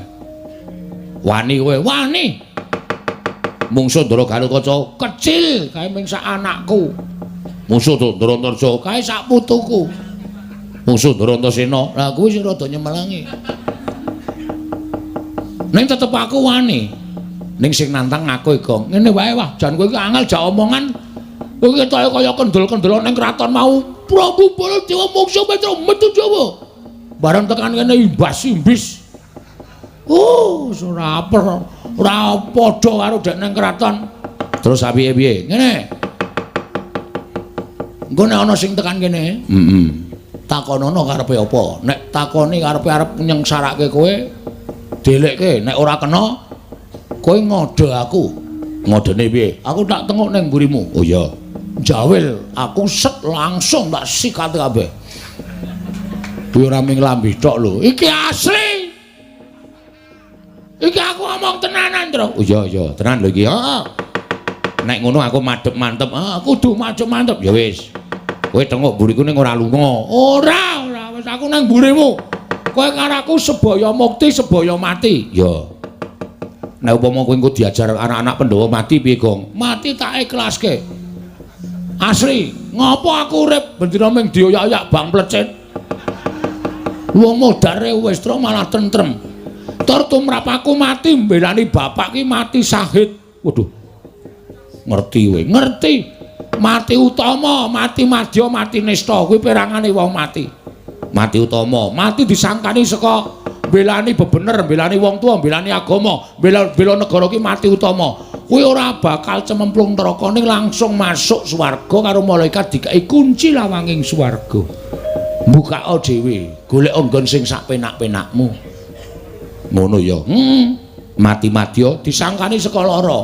Wani kowe, wani. Mungsuh Ndara Garukaca kecil kae ming sak anakku. Mungsuh Ndara Antarja kae sak putuku. Mungsuh Ndara Antasena. Lah kuwi sing rada nyemelangi. Ning tetep aku wani. Ning sing nantang aku Gong. Ngene wae wah, jan kowe iki angel jak omongan. Kowe ketoke kaya kendel-kendel ning kraton mau. Prabu Baladewa mungsuh Petro metu Jawa. Bareng tekan kene imbas-imbis. Oh, ora ora padha karo dek nang kraton. Terus piye-piye? Ngene. Engko nek ana sing tekan kene, heeh. Takonono karepe apa? Nek takoni karepe arep nyengsarake kowe, delekke. Nek ora kena, kowe ngode aku. Ngodene piye? Aku tak tengok ning mburimu. Oh iya. Jawil, aku set langsung tak sikat kabeh. Kuwi ora mung lambi tok lho. Iki asli. Iki aku ngomong tenanan, Tru. Oh iya iya, tenan lho iki. Heeh. Nek ngono aku madhep mantep. Ah, kudu madhep mantep. Ya wis. Kowe tengok mburiku ning ora lunga. Ora, ora wis aku nang mburimu. Kowe karo aku sebaya mukti, sebaya mati. Ya. Nek upama kowe engko diajar anak-anak Pandhawa mati piye, Gong? Mati tak ikhlaske. Asli, ngopo aku urip bendina ming dioyak-oyak bang plecit. Wong modare wis tru malah tentrem. Tur tumrap aku mati mbelani bapak ki mati syahid. Waduh. Ngerti kowe? Ngerti. Mati utama, mati madya, mati nista kuwi perangane wong mati. Mati utama, mati disangkani saka mbelani bebener, mbelani wong tua, mbelani agama, bela negara ki mati utama. Kuwi ora bakal cememplung neraka ning langsung masuk swarga karo malaikat dikai kunci lawanging swarga. Mbukaka dhewe, golek nggon sing sak penak-penakmu. Ngono ya. Mati madya disangkani saka lara.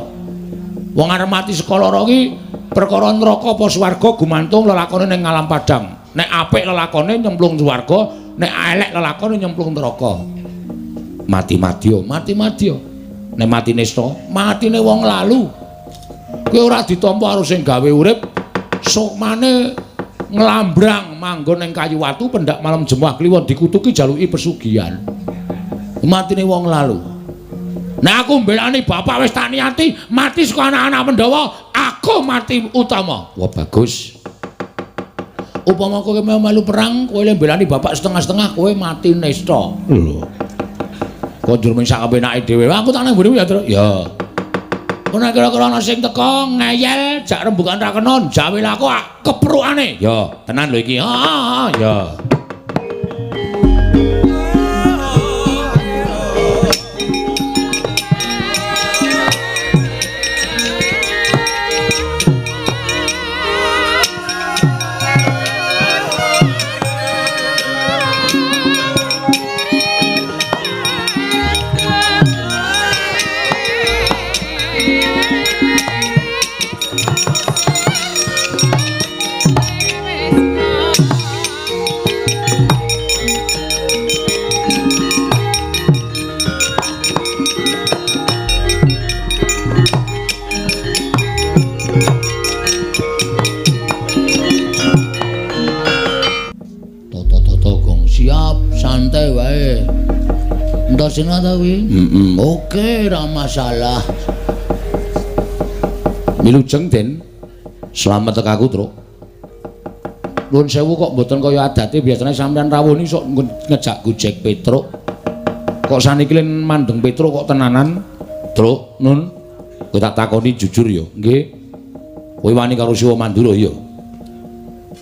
Wong arep mati saka lara ki perkara neraka apa swarga gumantung lelakone ning alam padang. Nek apik lelakone nyemplung swarga, nek elek lelakone nyemplung neraka. Mati madya, mati madya. Nek mati nista, matine wong lalu. Kuwi ora ditampa karo sing gawe urip, sukmane nglambrang manggon ning kayu watu pendak malam Jemuah Kliwon dikutuki jaluki pesugihan. Matine wong lalu. Nek aku mbelani bapak wis tak niati mati saka anak-anak Pandhawa, aku mati utama. Wah bagus. Upama kowe melu perang, kowe mbelani bapak setengah-setengah, kowe mati nista. Lho. Kok njur mung sak kepenake dhewe. Aku tak nang mburimu ya, Tru. Ya. Kowe nek kira-kira ana sing teka ngeyel jak rembugan ra kena, jawil aku keprukane. Ya, tenan lho iki. Heeh, ya. Antasena ta kuwi? Heeh. Oke, ora masalah. Milujeng, Den. Slamet tekaku, Truk. Nuwun sewu kok mboten kaya adate biasane sampeyan rawuh niki sok ngejak gojek Petruk. Kok saniki len mandeng Petruk kok tenanan, Truk, Nun. Kowe tak takoni jujur ya. Nggih. Kowe wani karo Siwa Mandura ya?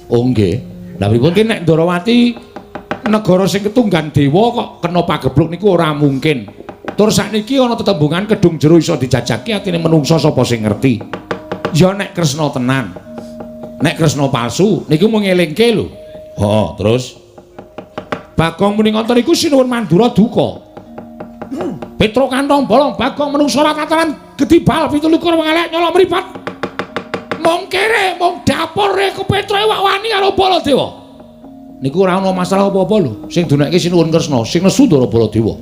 Oh nggih. Lah pripun ki nek Ndarawati negara sing ketunggan dewa kok kena pagebluk niku ora mungkin. Tur sakniki ana tetembungan kedung jero iso dijajaki atine menungsa sapa sing ngerti. Ya nek Kresna tenan. Nek Kresna palsu niku mung ngelingke lho. Heeh, terus Bagong muni ngoten niku sinuwun Mandura duka. Petruk kantong bolong Bagong menungsa ora kataran gedhi bal 27 wong elek nyolok mripat. Mung kere, mung dapure ku Petruk wak wani karo Baladewa. Niku ora ana masalah apa-apa lho. Sing dunekke sinuwun Kresna, sing nesu Ndara Baladewa.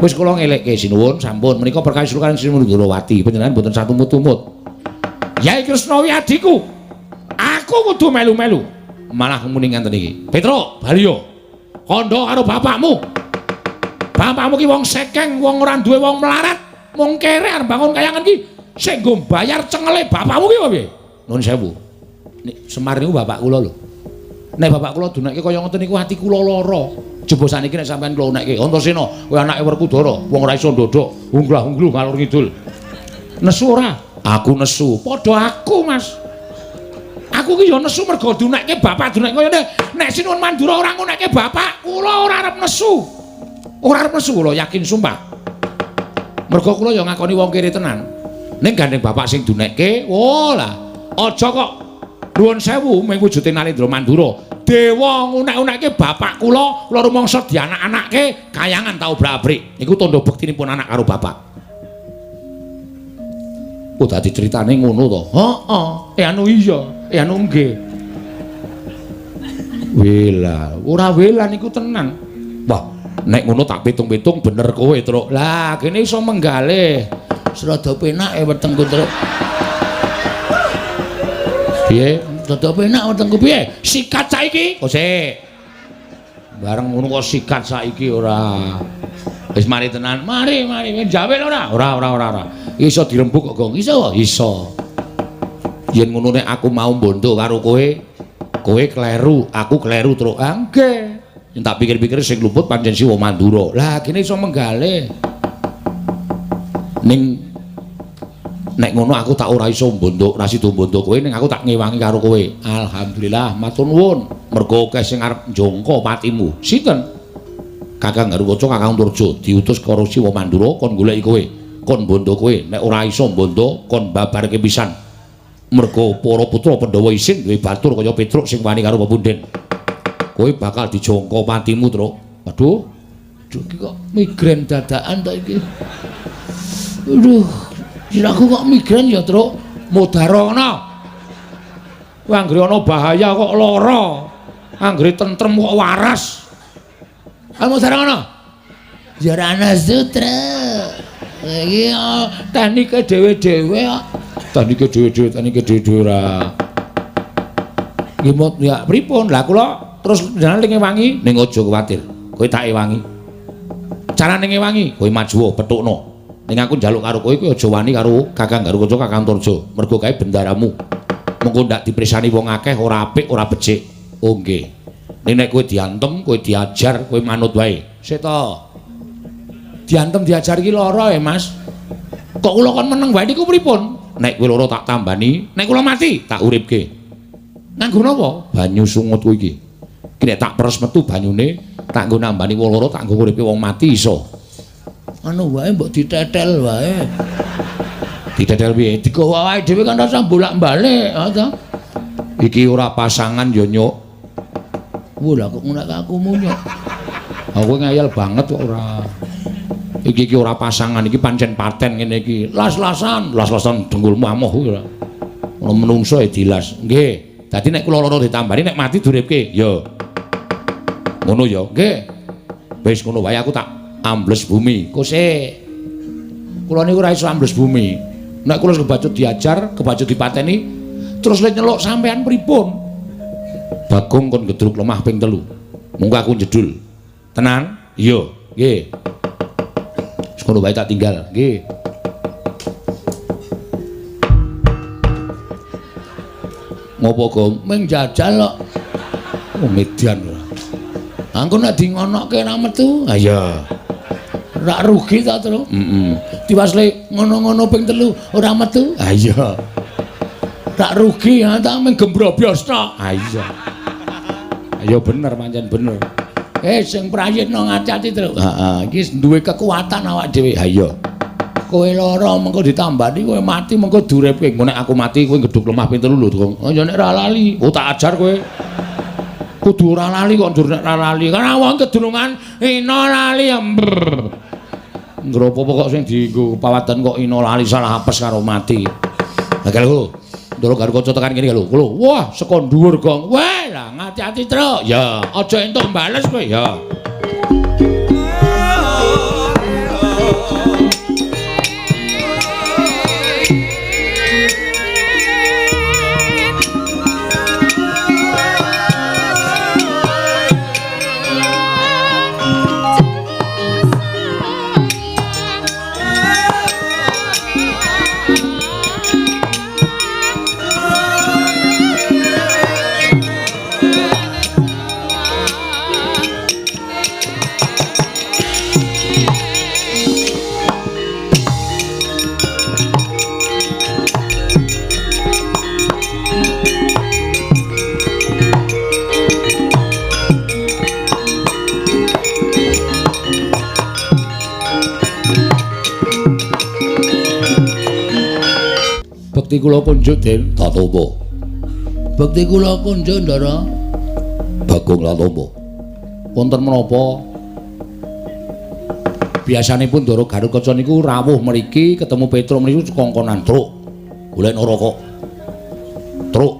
Wis kula ngelekke sinuwun sampun menika perkawis kula sinuwun Ndarawati panjenengan mboten satumut-tumut. Yai Kresna wi adhiku. Aku kudu melu-melu. Malah muni ngaten iki. Petruk, bali yo. Kandha karo bapakmu. Bapakmu ki wong sekeng, wong ora duwe, wong melarat, mung kere arep bangun kayangan ki sing nggo bayar cengele bapakmu ki apa piye? Nuwun sewu. Nek Semar niku bapak kula lho. Nek bapak kula dunekke kaya ngoten niku ati kula lara. Jebo saniki nek sampean kula unekke, Antasena, kowe anake Werkudara, wong ora iso ndodhok, unglah-ungluh ngalor ngidul. Nesu ora? Aku nesu. Padha aku, Mas. Aku ki ya nesu mergo dunekke bapak dunekke kaya ngene. Nek Sinuwun Mandura ora ngunekke bapak, kula ora arep nesu. Ora arep nesu kula yakin sumpah. Mergo kula ya ngakoni wong kere tenan. Ning gandeng bapak sing dunekke, oh lah, aja kok nuwun sewu mung wujude Narendra Mandura. Dewa ngunek-unekke bapak kula, kula rumangsa dianak-anake kayangan tau obrak-abrik. Iku tandha bektinipun anak karo bapak. Oh, dadi critane ngono to. Heeh. Anu iya, anu nggih. Wela, ora wela niku tenan. Wah, nek ngono tak pitung-pitung bener kowe, Truk. Lah, kene iso menggalih. Serada penake wetengku, Truk. Piye? Rada penak wetengku piye? Sikat saiki. Kok sik. Bareng ngono kok sikat saiki ora. Wis mari tenan. Mari, mari. Jawel ora? Ora, ora, ora, ora. Iso dirembuk kok, Gong. Iso? Iso. Yen ngono nek aku mau mbondo karo kowe, kowe kleru, aku kleru, Truk. Ah, nggih. Yen tak pikir-pikir sing luput pancen Siwa Mandura. Lah, kene iso menggalih. Ning nek ngono aku tak ora iso mbondo, ora sida mbondo kowe, ning aku tak ngewangi karo kowe. Alhamdulillah, matur nuwun. Mergo akeh sing arep njongko patimu. Sinten? Kakang Garuwaca, Kakang Antarja diutus karo Siwa Mandura kon goleki kowe, kon mbondo kowe. Nek ora iso mbondo, kon babarke pisan. Mergo para putra Pandhawa isin duwe batur kaya Petruk sing wani karo pepundhen. Kowe bakal dijongko patimu, Truk. Aduh, aduh iki kok migrain dadakan to iki. Aduh, sirahku kok migrain ya, Truk. Mudarana. Kowe anggere ana bahaya kok lara. Anggere tentrem kok waras. Ah, mudarana. Ya ora ana sutra. Iki teknike dhewe-dhewe kok. Teknike dhewe-dhewe, teknike dhewe-dhewe ora. Nggih mot ya pripun? Lah kula terus jenengan ngewangi ning aja kuwatir. Kowe tak ewangi. Carane ngewangi, kowe maju petukno. Ning aku njaluk karo kowe, kowe aja wani karo Kakang Garukaca, Kakang Antarja. Mergo kae bendaramu. Mengko ndak dipresani wong akeh ora apik, ora becik. Oh nggih. Ning nek kowe diantem, kowe diajar, kowe manut wae. Sik to. Diantem diajar iki lara ya, Mas. Kok kula kon meneng wae niku pripun? Nek kowe lara tak tambani, nek kula mati tak uripke. Nganggo napa? Banyu sungut kuwi iki. Ki nek tak peres metu banyune, tak nggo nambani wong lara, tak nggo nguripke wong mati iso. Anu wae mbok ditetel wae. Ditetel piye? Digawa awake dhewe kan rasa bolak-balik, ha ta? Iki ora pasangan ya, Nyuk. Wah, lah kok ngono aku munyuk. Aku ngeyel banget kok ora. Iki iki ora pasangan, iki pancen paten ngene iki. Las-lasan, las-lasan dengkulmu amoh kuwi ora. Ono menungso e dilas. Nggih. Dadi nek kula loro ditambani nek mati duripke. Ya. Ngono ya. Nggih. Wis ngono wae aku tak ambles bumi. Kok sik. Kula niku ora iso ambles bumi. Nek kula kebacut diajar, kebacut dipateni, terus le nyeluk sampean pripun? Bagong kon gedruk lemah ping 3. Mungko aku jedul. Tenan? Iya. Nggih. Ngono wae tak tinggal. Nggih. Ngopo, Gong? Ming jajal kok. Oh, median ora. Angko nek di ngonokke ra metu. Ha iya. Rak rugi ta, Tru? Heeh. Diwasle ngono-ngono ping 3 ora metu. Ha iya. Rak rugi ha ta ming gembrobyos tok. Ha iya. Ya bener pancen bener. Sing prayitna ngati-ati, Tru. Heeh, iki duwe kekuatan awak dhewe. Ha iya. Kowe lara mengko ditambani, kowe mati mengko duripke. Engko nek aku mati kowe ngeduk lemah ping 3 lho, Gong. Oh ya nek ora lali. Oh tak ajar kowe. Kudu ora lali kok ndur nek ora lali. Karena wong kedunungan ina lali ember. Ngropo kok sing dienggo pawadan kok ina lali salah apes karo mati. Lah lho, Ndoro Garukaca tekan kene lho. Lho, wah saka dhuwur, Gong. Wah, lah ngati-ati, Truk. Ya, aja entuk bales kowe ya. Bekti kula kunjuk, Den. Tatopo. Bekti kula kunjuk, Ndara. Bagong Latopo. Wonten menapa? Biasanipun Ndara Garukaca niku rawuh mriki ketemu Petruk mriki kongkonan, Truk. Golekno rokok. Truk.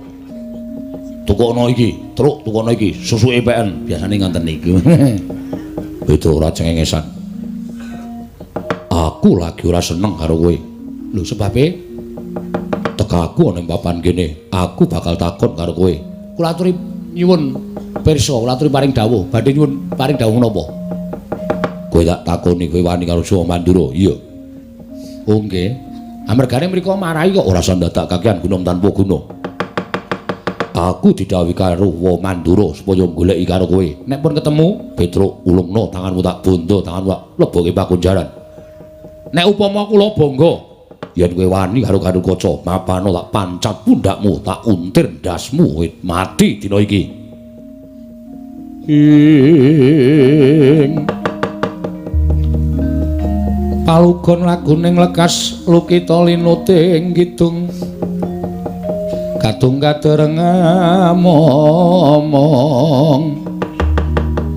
Tukono iki, Truk, tukono iki, susuke peken. Biasane ngoten niku. Petruk ora cengengesan. Aku lagi ora seneng karo kowe. Lho, sebabe? Tekaku ana ing papan kene, aku bakal takon karo kowe. Kula aturi nyuwun pirsa, kula aturi paring dawuh. Badhe nyuwun paring dawuh menapa? Kowe tak takoni kowe wani karo Suwa Mandura? Iya. Oh nggih. Amergane mriku marahi kok ora usah ndadak kakean guna tanpa guna. Aku didhawuhi karo Wa Mandura supaya goleki karo kowe. Nek pun ketemu, Petruk ulungno tanganmu tak bondo, tanganmu tak leboke pakunjaran. Nek upama kula bangga yen kowe wani karo Garukaca, mapano tak pancat pundakmu, tak untir ndasmu, mati dina iki. Ing palugon laguning lekas lukita linuting kidung kadung kadereng momong.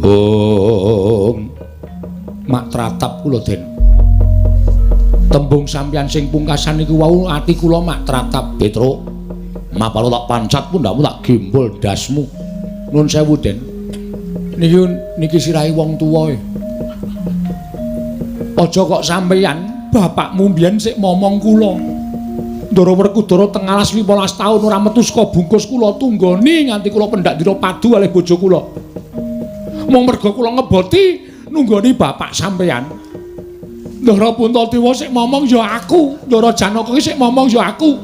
Ong mak tratap kula, Den. Tembung sampeyan sing pungkasan niku wau ati kula mak tratap. Petruk, mapalo tak pancat pundakmu tak gembol ndasmu. Nuwun sewu, Den. Niki niki sirahe wong tuwa e. Aja kok sampeyan bapakmu mbiyen sik momong kula. Ndara Werkudara teng alas 15 taun ora metu saka bungkus kula tunggoni nganti kula pendak dina padu kalih bojo kula. Mung merga kula ngeboti nunggoni bapak sampeyan. Ndara Puntadewa sik momong ya aku, Ndara Janaka iki sik momong ya aku.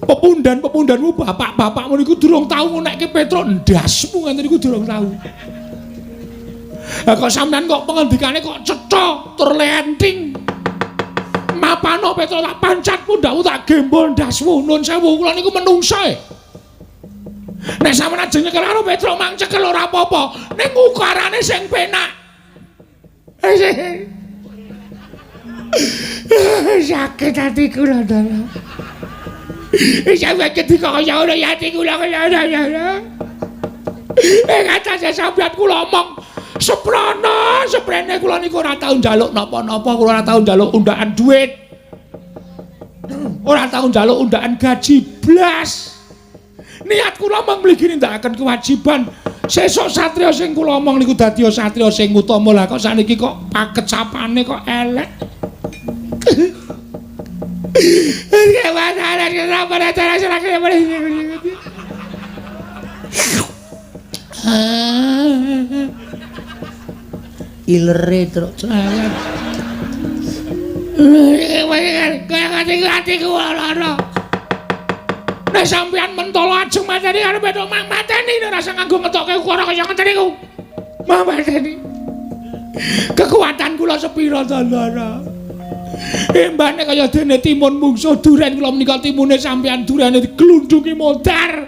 Pepundhan-pepundhanmu bapak-bapakmu niku durung tau ngunekke Petruk ndasmu ngoten niku durung tau. Lah kok sampeyan kok pengendikane kok cetha tur lenting. Mapano Petruk tak pancat pundhakmu tak gembol ndasmu. Nun sewu kula niku menungsa e. Nek sampeyan ajeng nyekel karo Petruk mang cekel ora apa-apa, ning ukarane sing penak. Sakit ati kula, Ndara. Sampeyan ketika kaya ngono ya ati kula kaya ngono. Ing atase sampeyan kula omong seprana, seprene kula niku ora tau njaluk napa-napa, kula ora tau njaluk undaan duit. Ora tau njaluk undaan gaji blas. Niat kula mung mligi nindakaken kewajiban. Sesuk satriya sing kula omong niku dadi satriya sing utama. Lah kok saniki kok pakecapane kok elek. Ilere truk cerewet. Atiku lara. Nek sampeyan mentolo ajeng mateni karo Petruk mang mateni nek rasa nganggo ngetokke ukara kaya ngeten niku. Mang mateni. Kekuatan kula sepira to, Ndara? Embane kaya dene timun mungsuh duren kula menika timune sampeyan durene diglundungi modar.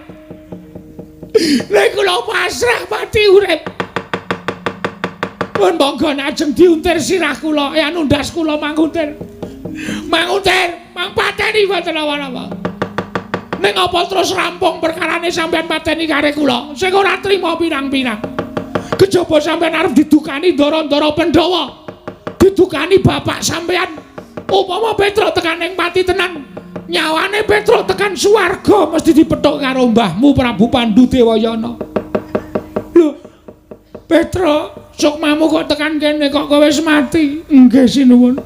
Nek kula pasrah pati urip. Pun monggo ajeng diuntir sirah kula, ya nundas kula manguntir. Manguntir, mang pateni boten napa-napa. Ning apa terus rampung perkarane sampeyan pateni kare kula sing ora trima pirang-pirang. Kejaba sampeyan arep didukani ndara-ndara Pandhawa. Didukani bapak sampeyan. Upama Petruk tekan ing pati tenan, nyawane Petruk tekan swarga mesti dipethuk karo mbahmu Prabu Pandu Dewayana. Lho, Petruk, sukmamu kok tekan kene kok kowe wis mati? Nggih sinuwun.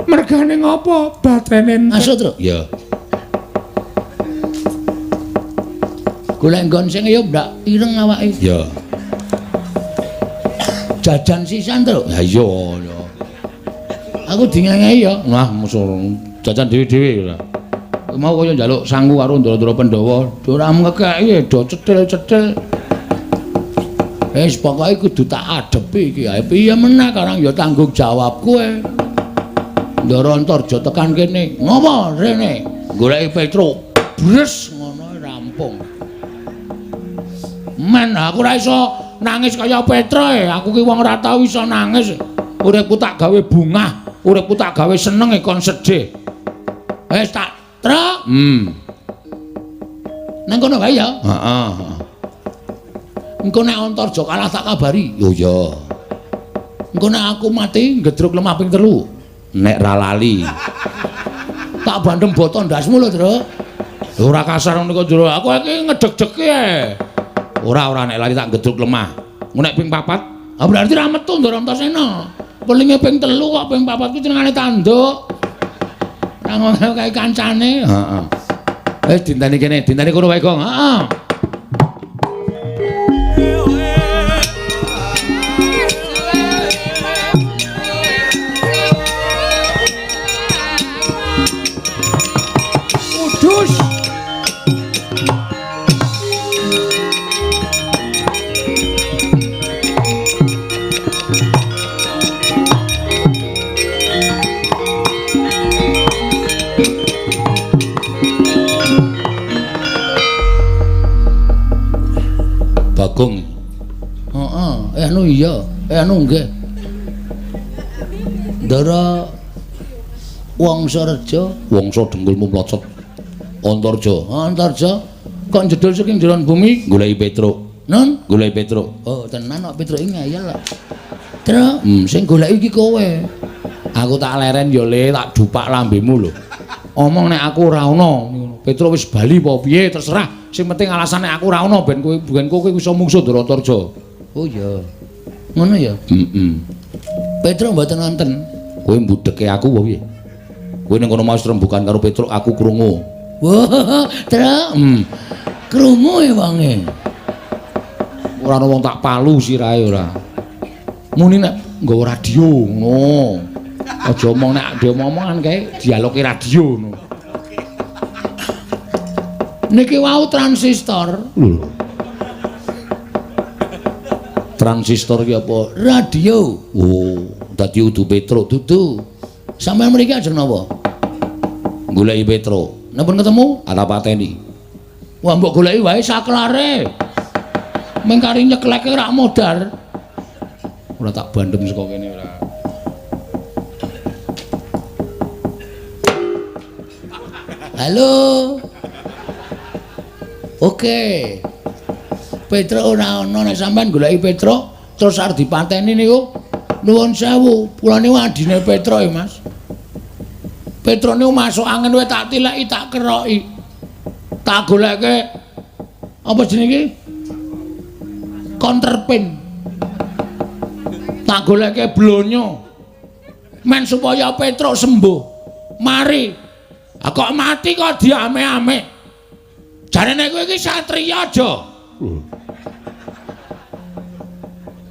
Mergane ngopo? Batrene entek. Aso, Truk. Ya. Golek nggon sing ya ndak ireng awake. Ya. Jajan sisan, Truk. Ya iya, ya. Aku dingengehi ya. Nah, musuh jajan dhewe-dhewe ora. Mau kaya njaluk sangu karo ndara-ndara Pandhawa, ora ngekeki do cetil-cetil. Wis pokoke kudu tak adepi iki. Ha piye meneh karang ya tanggung jawab kowe. Ndara Antarja tekan kene. Ngopo rene? Goleki Petruk. Bres ngono rampung. Men aku ora iso nangis kaya Petruk e. Aku ki wong ora tau iso nangis. Uripku tak gawe bungah, uripku tak gawe seneng e kon sedih. Wis tak truk. Nang kono wae ya. Heeh. Engko nek Antarja kalah tak kabari. Yo ya. Engko nek aku mati ngedruk lemah ping 3. Nek ra lali. Tak bandem boto ndasmu lho, Truk. Ora kasar ngono kok jero. Aku iki ngedeg-degi e. Ora ora nek lali tak ngedruk lemah. Engko nek ping 4, ah berarti ra metu Ndara Antasena. Pelinge ping 3 kok ping 4 kuwi jenengane tanduk. Ora ngono kae kancane. Heeh. Wis dinteni kene, dinteni kono wae, Gong. Heeh. Kudus. Bagong. Heeh, anu iya, anu nggih. Ndara Wangsareja, Wangsa dengkulmu mlocot. Antarja. Antarja kok njedul saking jeron bumi goleki Petruk. Nun, goleki Petruk. Oh, tenan kok Petruk iki ngeyel kok. Truk, sing goleki iki kowe. Aku tak leren ya Le, tak dupak lambemu lho. Omong nek aku ora ana, Petruk wis bali apa piye terserah. Sing penting alasane aku ora ana ben kowe iso mungsuh Ndara Antarja. Oh iya. Ngono ya? Heeh. Petruk mboten wonten. Kowe mbudheke aku apa piye? Kowe ning kono mau rembukan karo Petruk aku krungu. Wah, Truk. Krungu e wonge. Ora ana wong tak palu sirahe ora. Muni nek nggawa radio ngono. Aja omong nek diomong-omongan kae dialoge radio ngono. Niki wau transistor. Lho. Transistor ki apa? Radio. Oh, dadi udu Petruk dudu. Sampeyan mriki ajeng napa? Goleki Petruk. Napa ketemu? Ora pateni. Wah, mbok goleki wae saklare. Meng kari nyekleke rak modar. Ora tak bandem saka kene ora. Halo. Oke. Petruk ora ana nek sampean goleki Petruk terus arep dipateni niku. Nuwun sewu, kula niku adine Petruk ya, Mas. Petruk niku masuk angin wae tak tileki, tak keroki. Tak goleke apa jenenge iki? Counterpin. Tak goleke blonyo. Men supaya Petruk sembuh. Mari. Ah kok mati kok diame-ame. Jarene kowe iki satriya aja.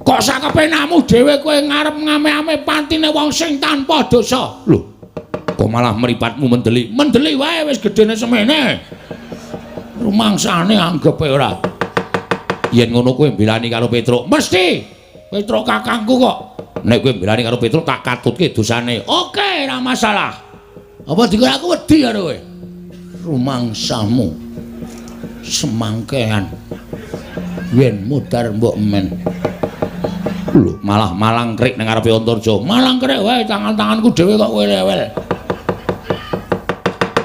Kok sakepenamu dhewe kowe ngarep ngame-ame pantine wong sing tanpa dosa. Lho. Kok malah mripatmu mendelik? Mendelik wae wis gedene semene. Rumangsane anggepe ora. Yen ngono kowe mbelani karo Petruk. Mesti. Petruk kakangku kok. Nek kowe mbelani karo Petruk tak katutke dosane. Oke, ora masalah. Apa dikira aku wedi karo kowe? Rumangsamu semangkean. Yen mudhar mbok men. Lho, malah malangkrik nang ngarepe Antarja. Malangkrik wae tangan-tanganku dhewe kok kowe rewel.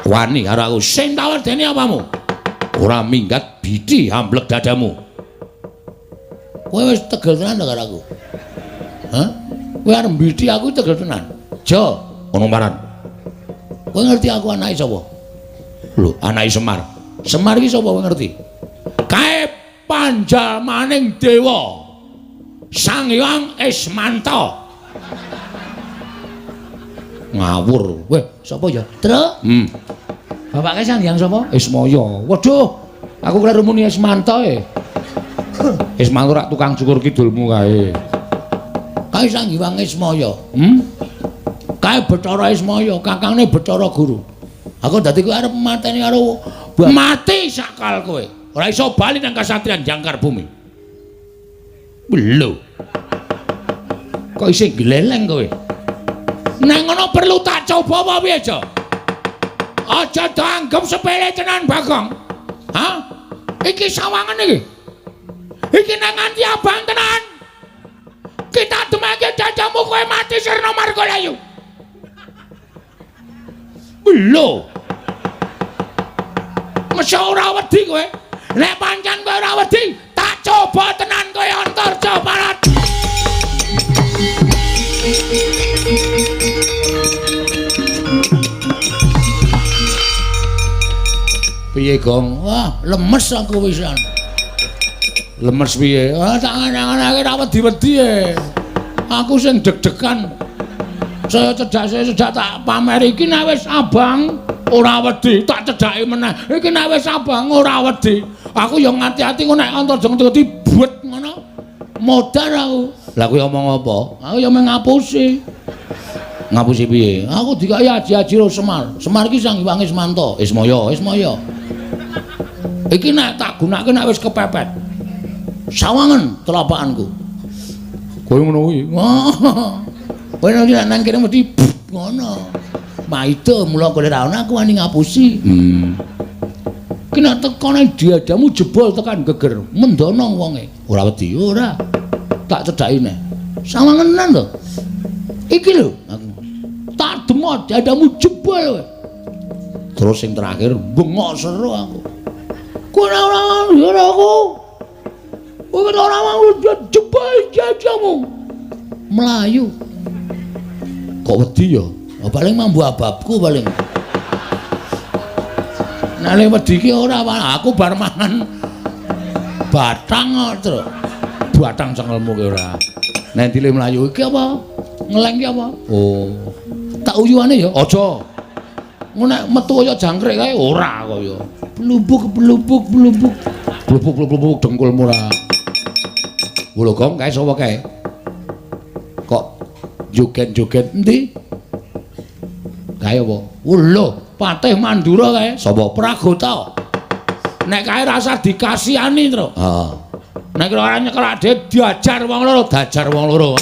Wani karo aku. Sing tak wedeni apamu? Ora minggat bidi amblek dadamu. Kowe wis tegel tenan karo aku. Hah? Kowe arep mbidi aku tegel tenan. Jo, ono maran. Kowe ngerti aku anake sapa? Lho, anake Semar. Semar iki sapa kowe ngerti? Kae panjalmaning dewa. Sang Hyang Ismanta. Ngawur. Weh, sapa ya? Truk. Bapake Sang Hyang sapa? Ismaya. Waduh, aku kleru muni Ismanta e. Ismanta rak tukang cukur kidulmu kae. Kae Sang Hyang Ismaya. Kae Bathara Ismaya, kakangne Bathara Guru. Aku dadi kowe arep mateni karo mati sakal kowe. Ora iso bali nang kasatriyan Jangkar Bumi. Lho. Kok isih gleleng kowe? Nang ngono perlu tak coba apa piye, Jo? Aja dianggep sepele tenan, Bagong. Hah? Iki sawangan iki. Iki nang nganti abang tenan. Kita demake dadamu kowe mati sirna margalayu. Lho. Mesti ora wedi kowe. Nek pancen kowe ora wedi, tak coba tenan kowe Antarja Barat. Piye, Gong? Wah, lemes aku wisan. Lemes piye? Ah, tak angan-anganake ra wedi-wedi e. Aku sing deg-degan. Saya cedak tak pamer iki nek wis abang ora wedi, tak cedhaki meneh. Iki nek wis abang ora wedi. Aku ya ngati-ati kok nek Antarja ngerti buet ngono. Modar aku. Lah kowe omong apa? Aku ya mung ngapusi. Ngapusi piye? Aku dikai aji-aji karo Semar. Semar iki Sang Hyang Ismanta. Ismaya, Ismaya. Iki nek tak gunake nek wis kepepet. Sawangen telapakanku. Kowe ngono kuwi. Kowe nek nang kene mesti ngono. Maida mula kowe ora ana aku wani ngapusi. Ki nek tekone diadamu jebol tekan geger, mendono wonge. Ora wedi, ora. Tak cedhaki neh. Sawangenan to. Iki lho aku. Tak demot dadamu jebol kowe. Terus sing terakhir bengok seru aku. Kowe ora ora aku. Kowe ora mau jebol dadamu. Melayu. Kok wedi ya? Oh, paling mambu ababku paling. Nek le wedi ki ora, aku bar mangan batang kok, Truk. Batang cengelmu ki ora. Nek ndile mlayu iki apa? Ngeleng ki apa? Oh. Tak uyuane ya? Aja. Ngono nek metu kaya jangkrik kae ora kaya. Blubuk blubuk blubuk. Blubuk blubuk dengkulmu ora. Lho Gong, kae sapa kae? Kok joget-joget endi? Kae apa? Lho, Patih Mandura kae. Sapa? Pragota. Nek kae rasa dikasihani, Truk. Heeh. Nek ora nyekel adhe diajar wong loro, diajar wong loro.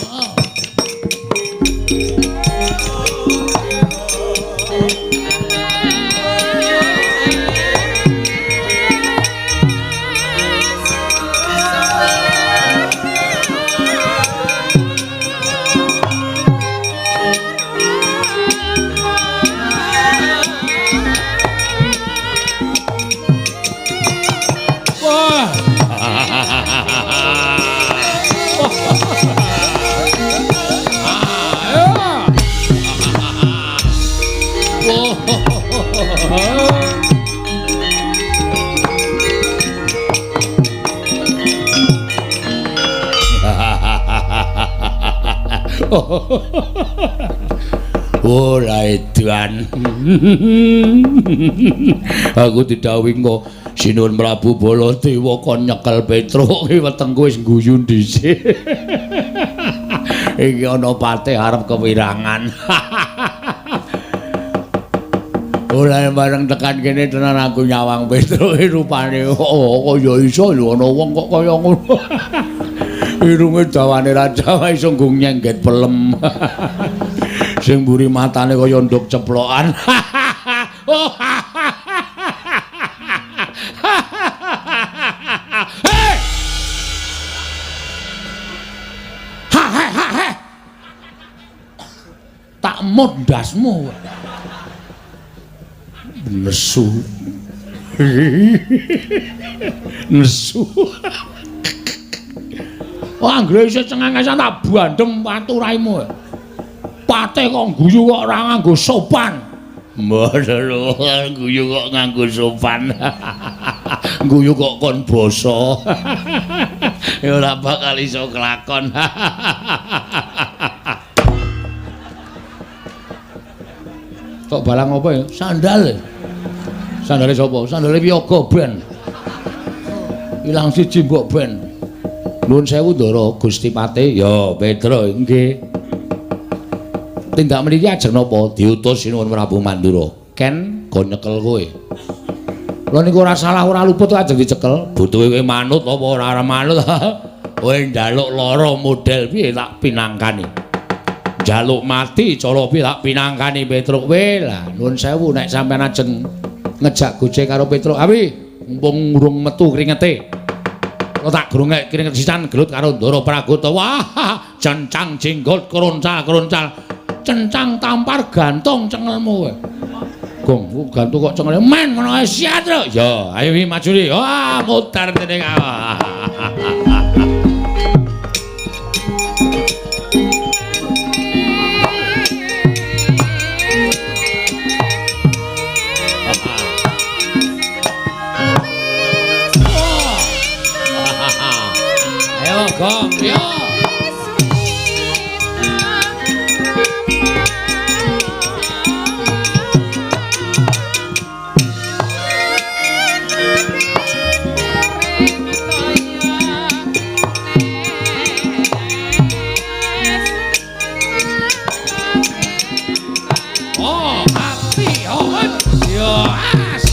Ora edan. Aku didhawuhi engko Sinuwun Prabu Baladewa kon nyekel Petruk ki wetengku wis guyu dhisik. Iki ana patih arep kewirangan. Ora bareng tekan kene tenan aku nyawang Petruk rupane oh kaya iso lho ana wong kok kaya ngono. Irunge dawane ra dawa iso nggo nyengget pelem. Sing mburi matane kaya nduk ceplokan. Hei! Ha ha ha ha. Tak mut ndasmu. Nesu. Nesu. Wah, anggere isih cengengesan tak bandem watu raimu. Patih kok guyu kok ora nganggo sopan. Mboten lho, guyu kok nganggo sopan. Guyu kok kon basa. Ya ora bakal iso kelakon. Kok balang apa ya? Sandal. Sandale sapa? Sandale Wiyaga ben. Ilang siji mbok ben. Nuwun sewu Ndara Gusti Patih. Ya, Petruk nggih. Tindak mriki ajeng napa? Diutus Sinuwun Prabu Mandura. Ken go nyekel kowe. Lha niku ora salah ora luput ajeng dicekel. Butuhe kowe manut apa ora manut? Kowe njaluk lara model piye tak pinangkani. Njaluk mati cara piye tak pinangkani Petruk kowe. Lah nuwun sewu nek sampean ajeng ngejak gojek karo Petruk. Awi mumpung urung metu kringete. Kok tak grungek kringet sisan gelut karo Ndara Pragota. Wah, cencang jenggot kroncal-kroncal. Cencang tampar gantung cengelmu kowe. Gong, gantung kok cengele men ngono ae siat lho. Ya, ayo wi maju ri. Wah, mutar dening awak. Ayo gong, yo. Oh, mati, oh, yo, as.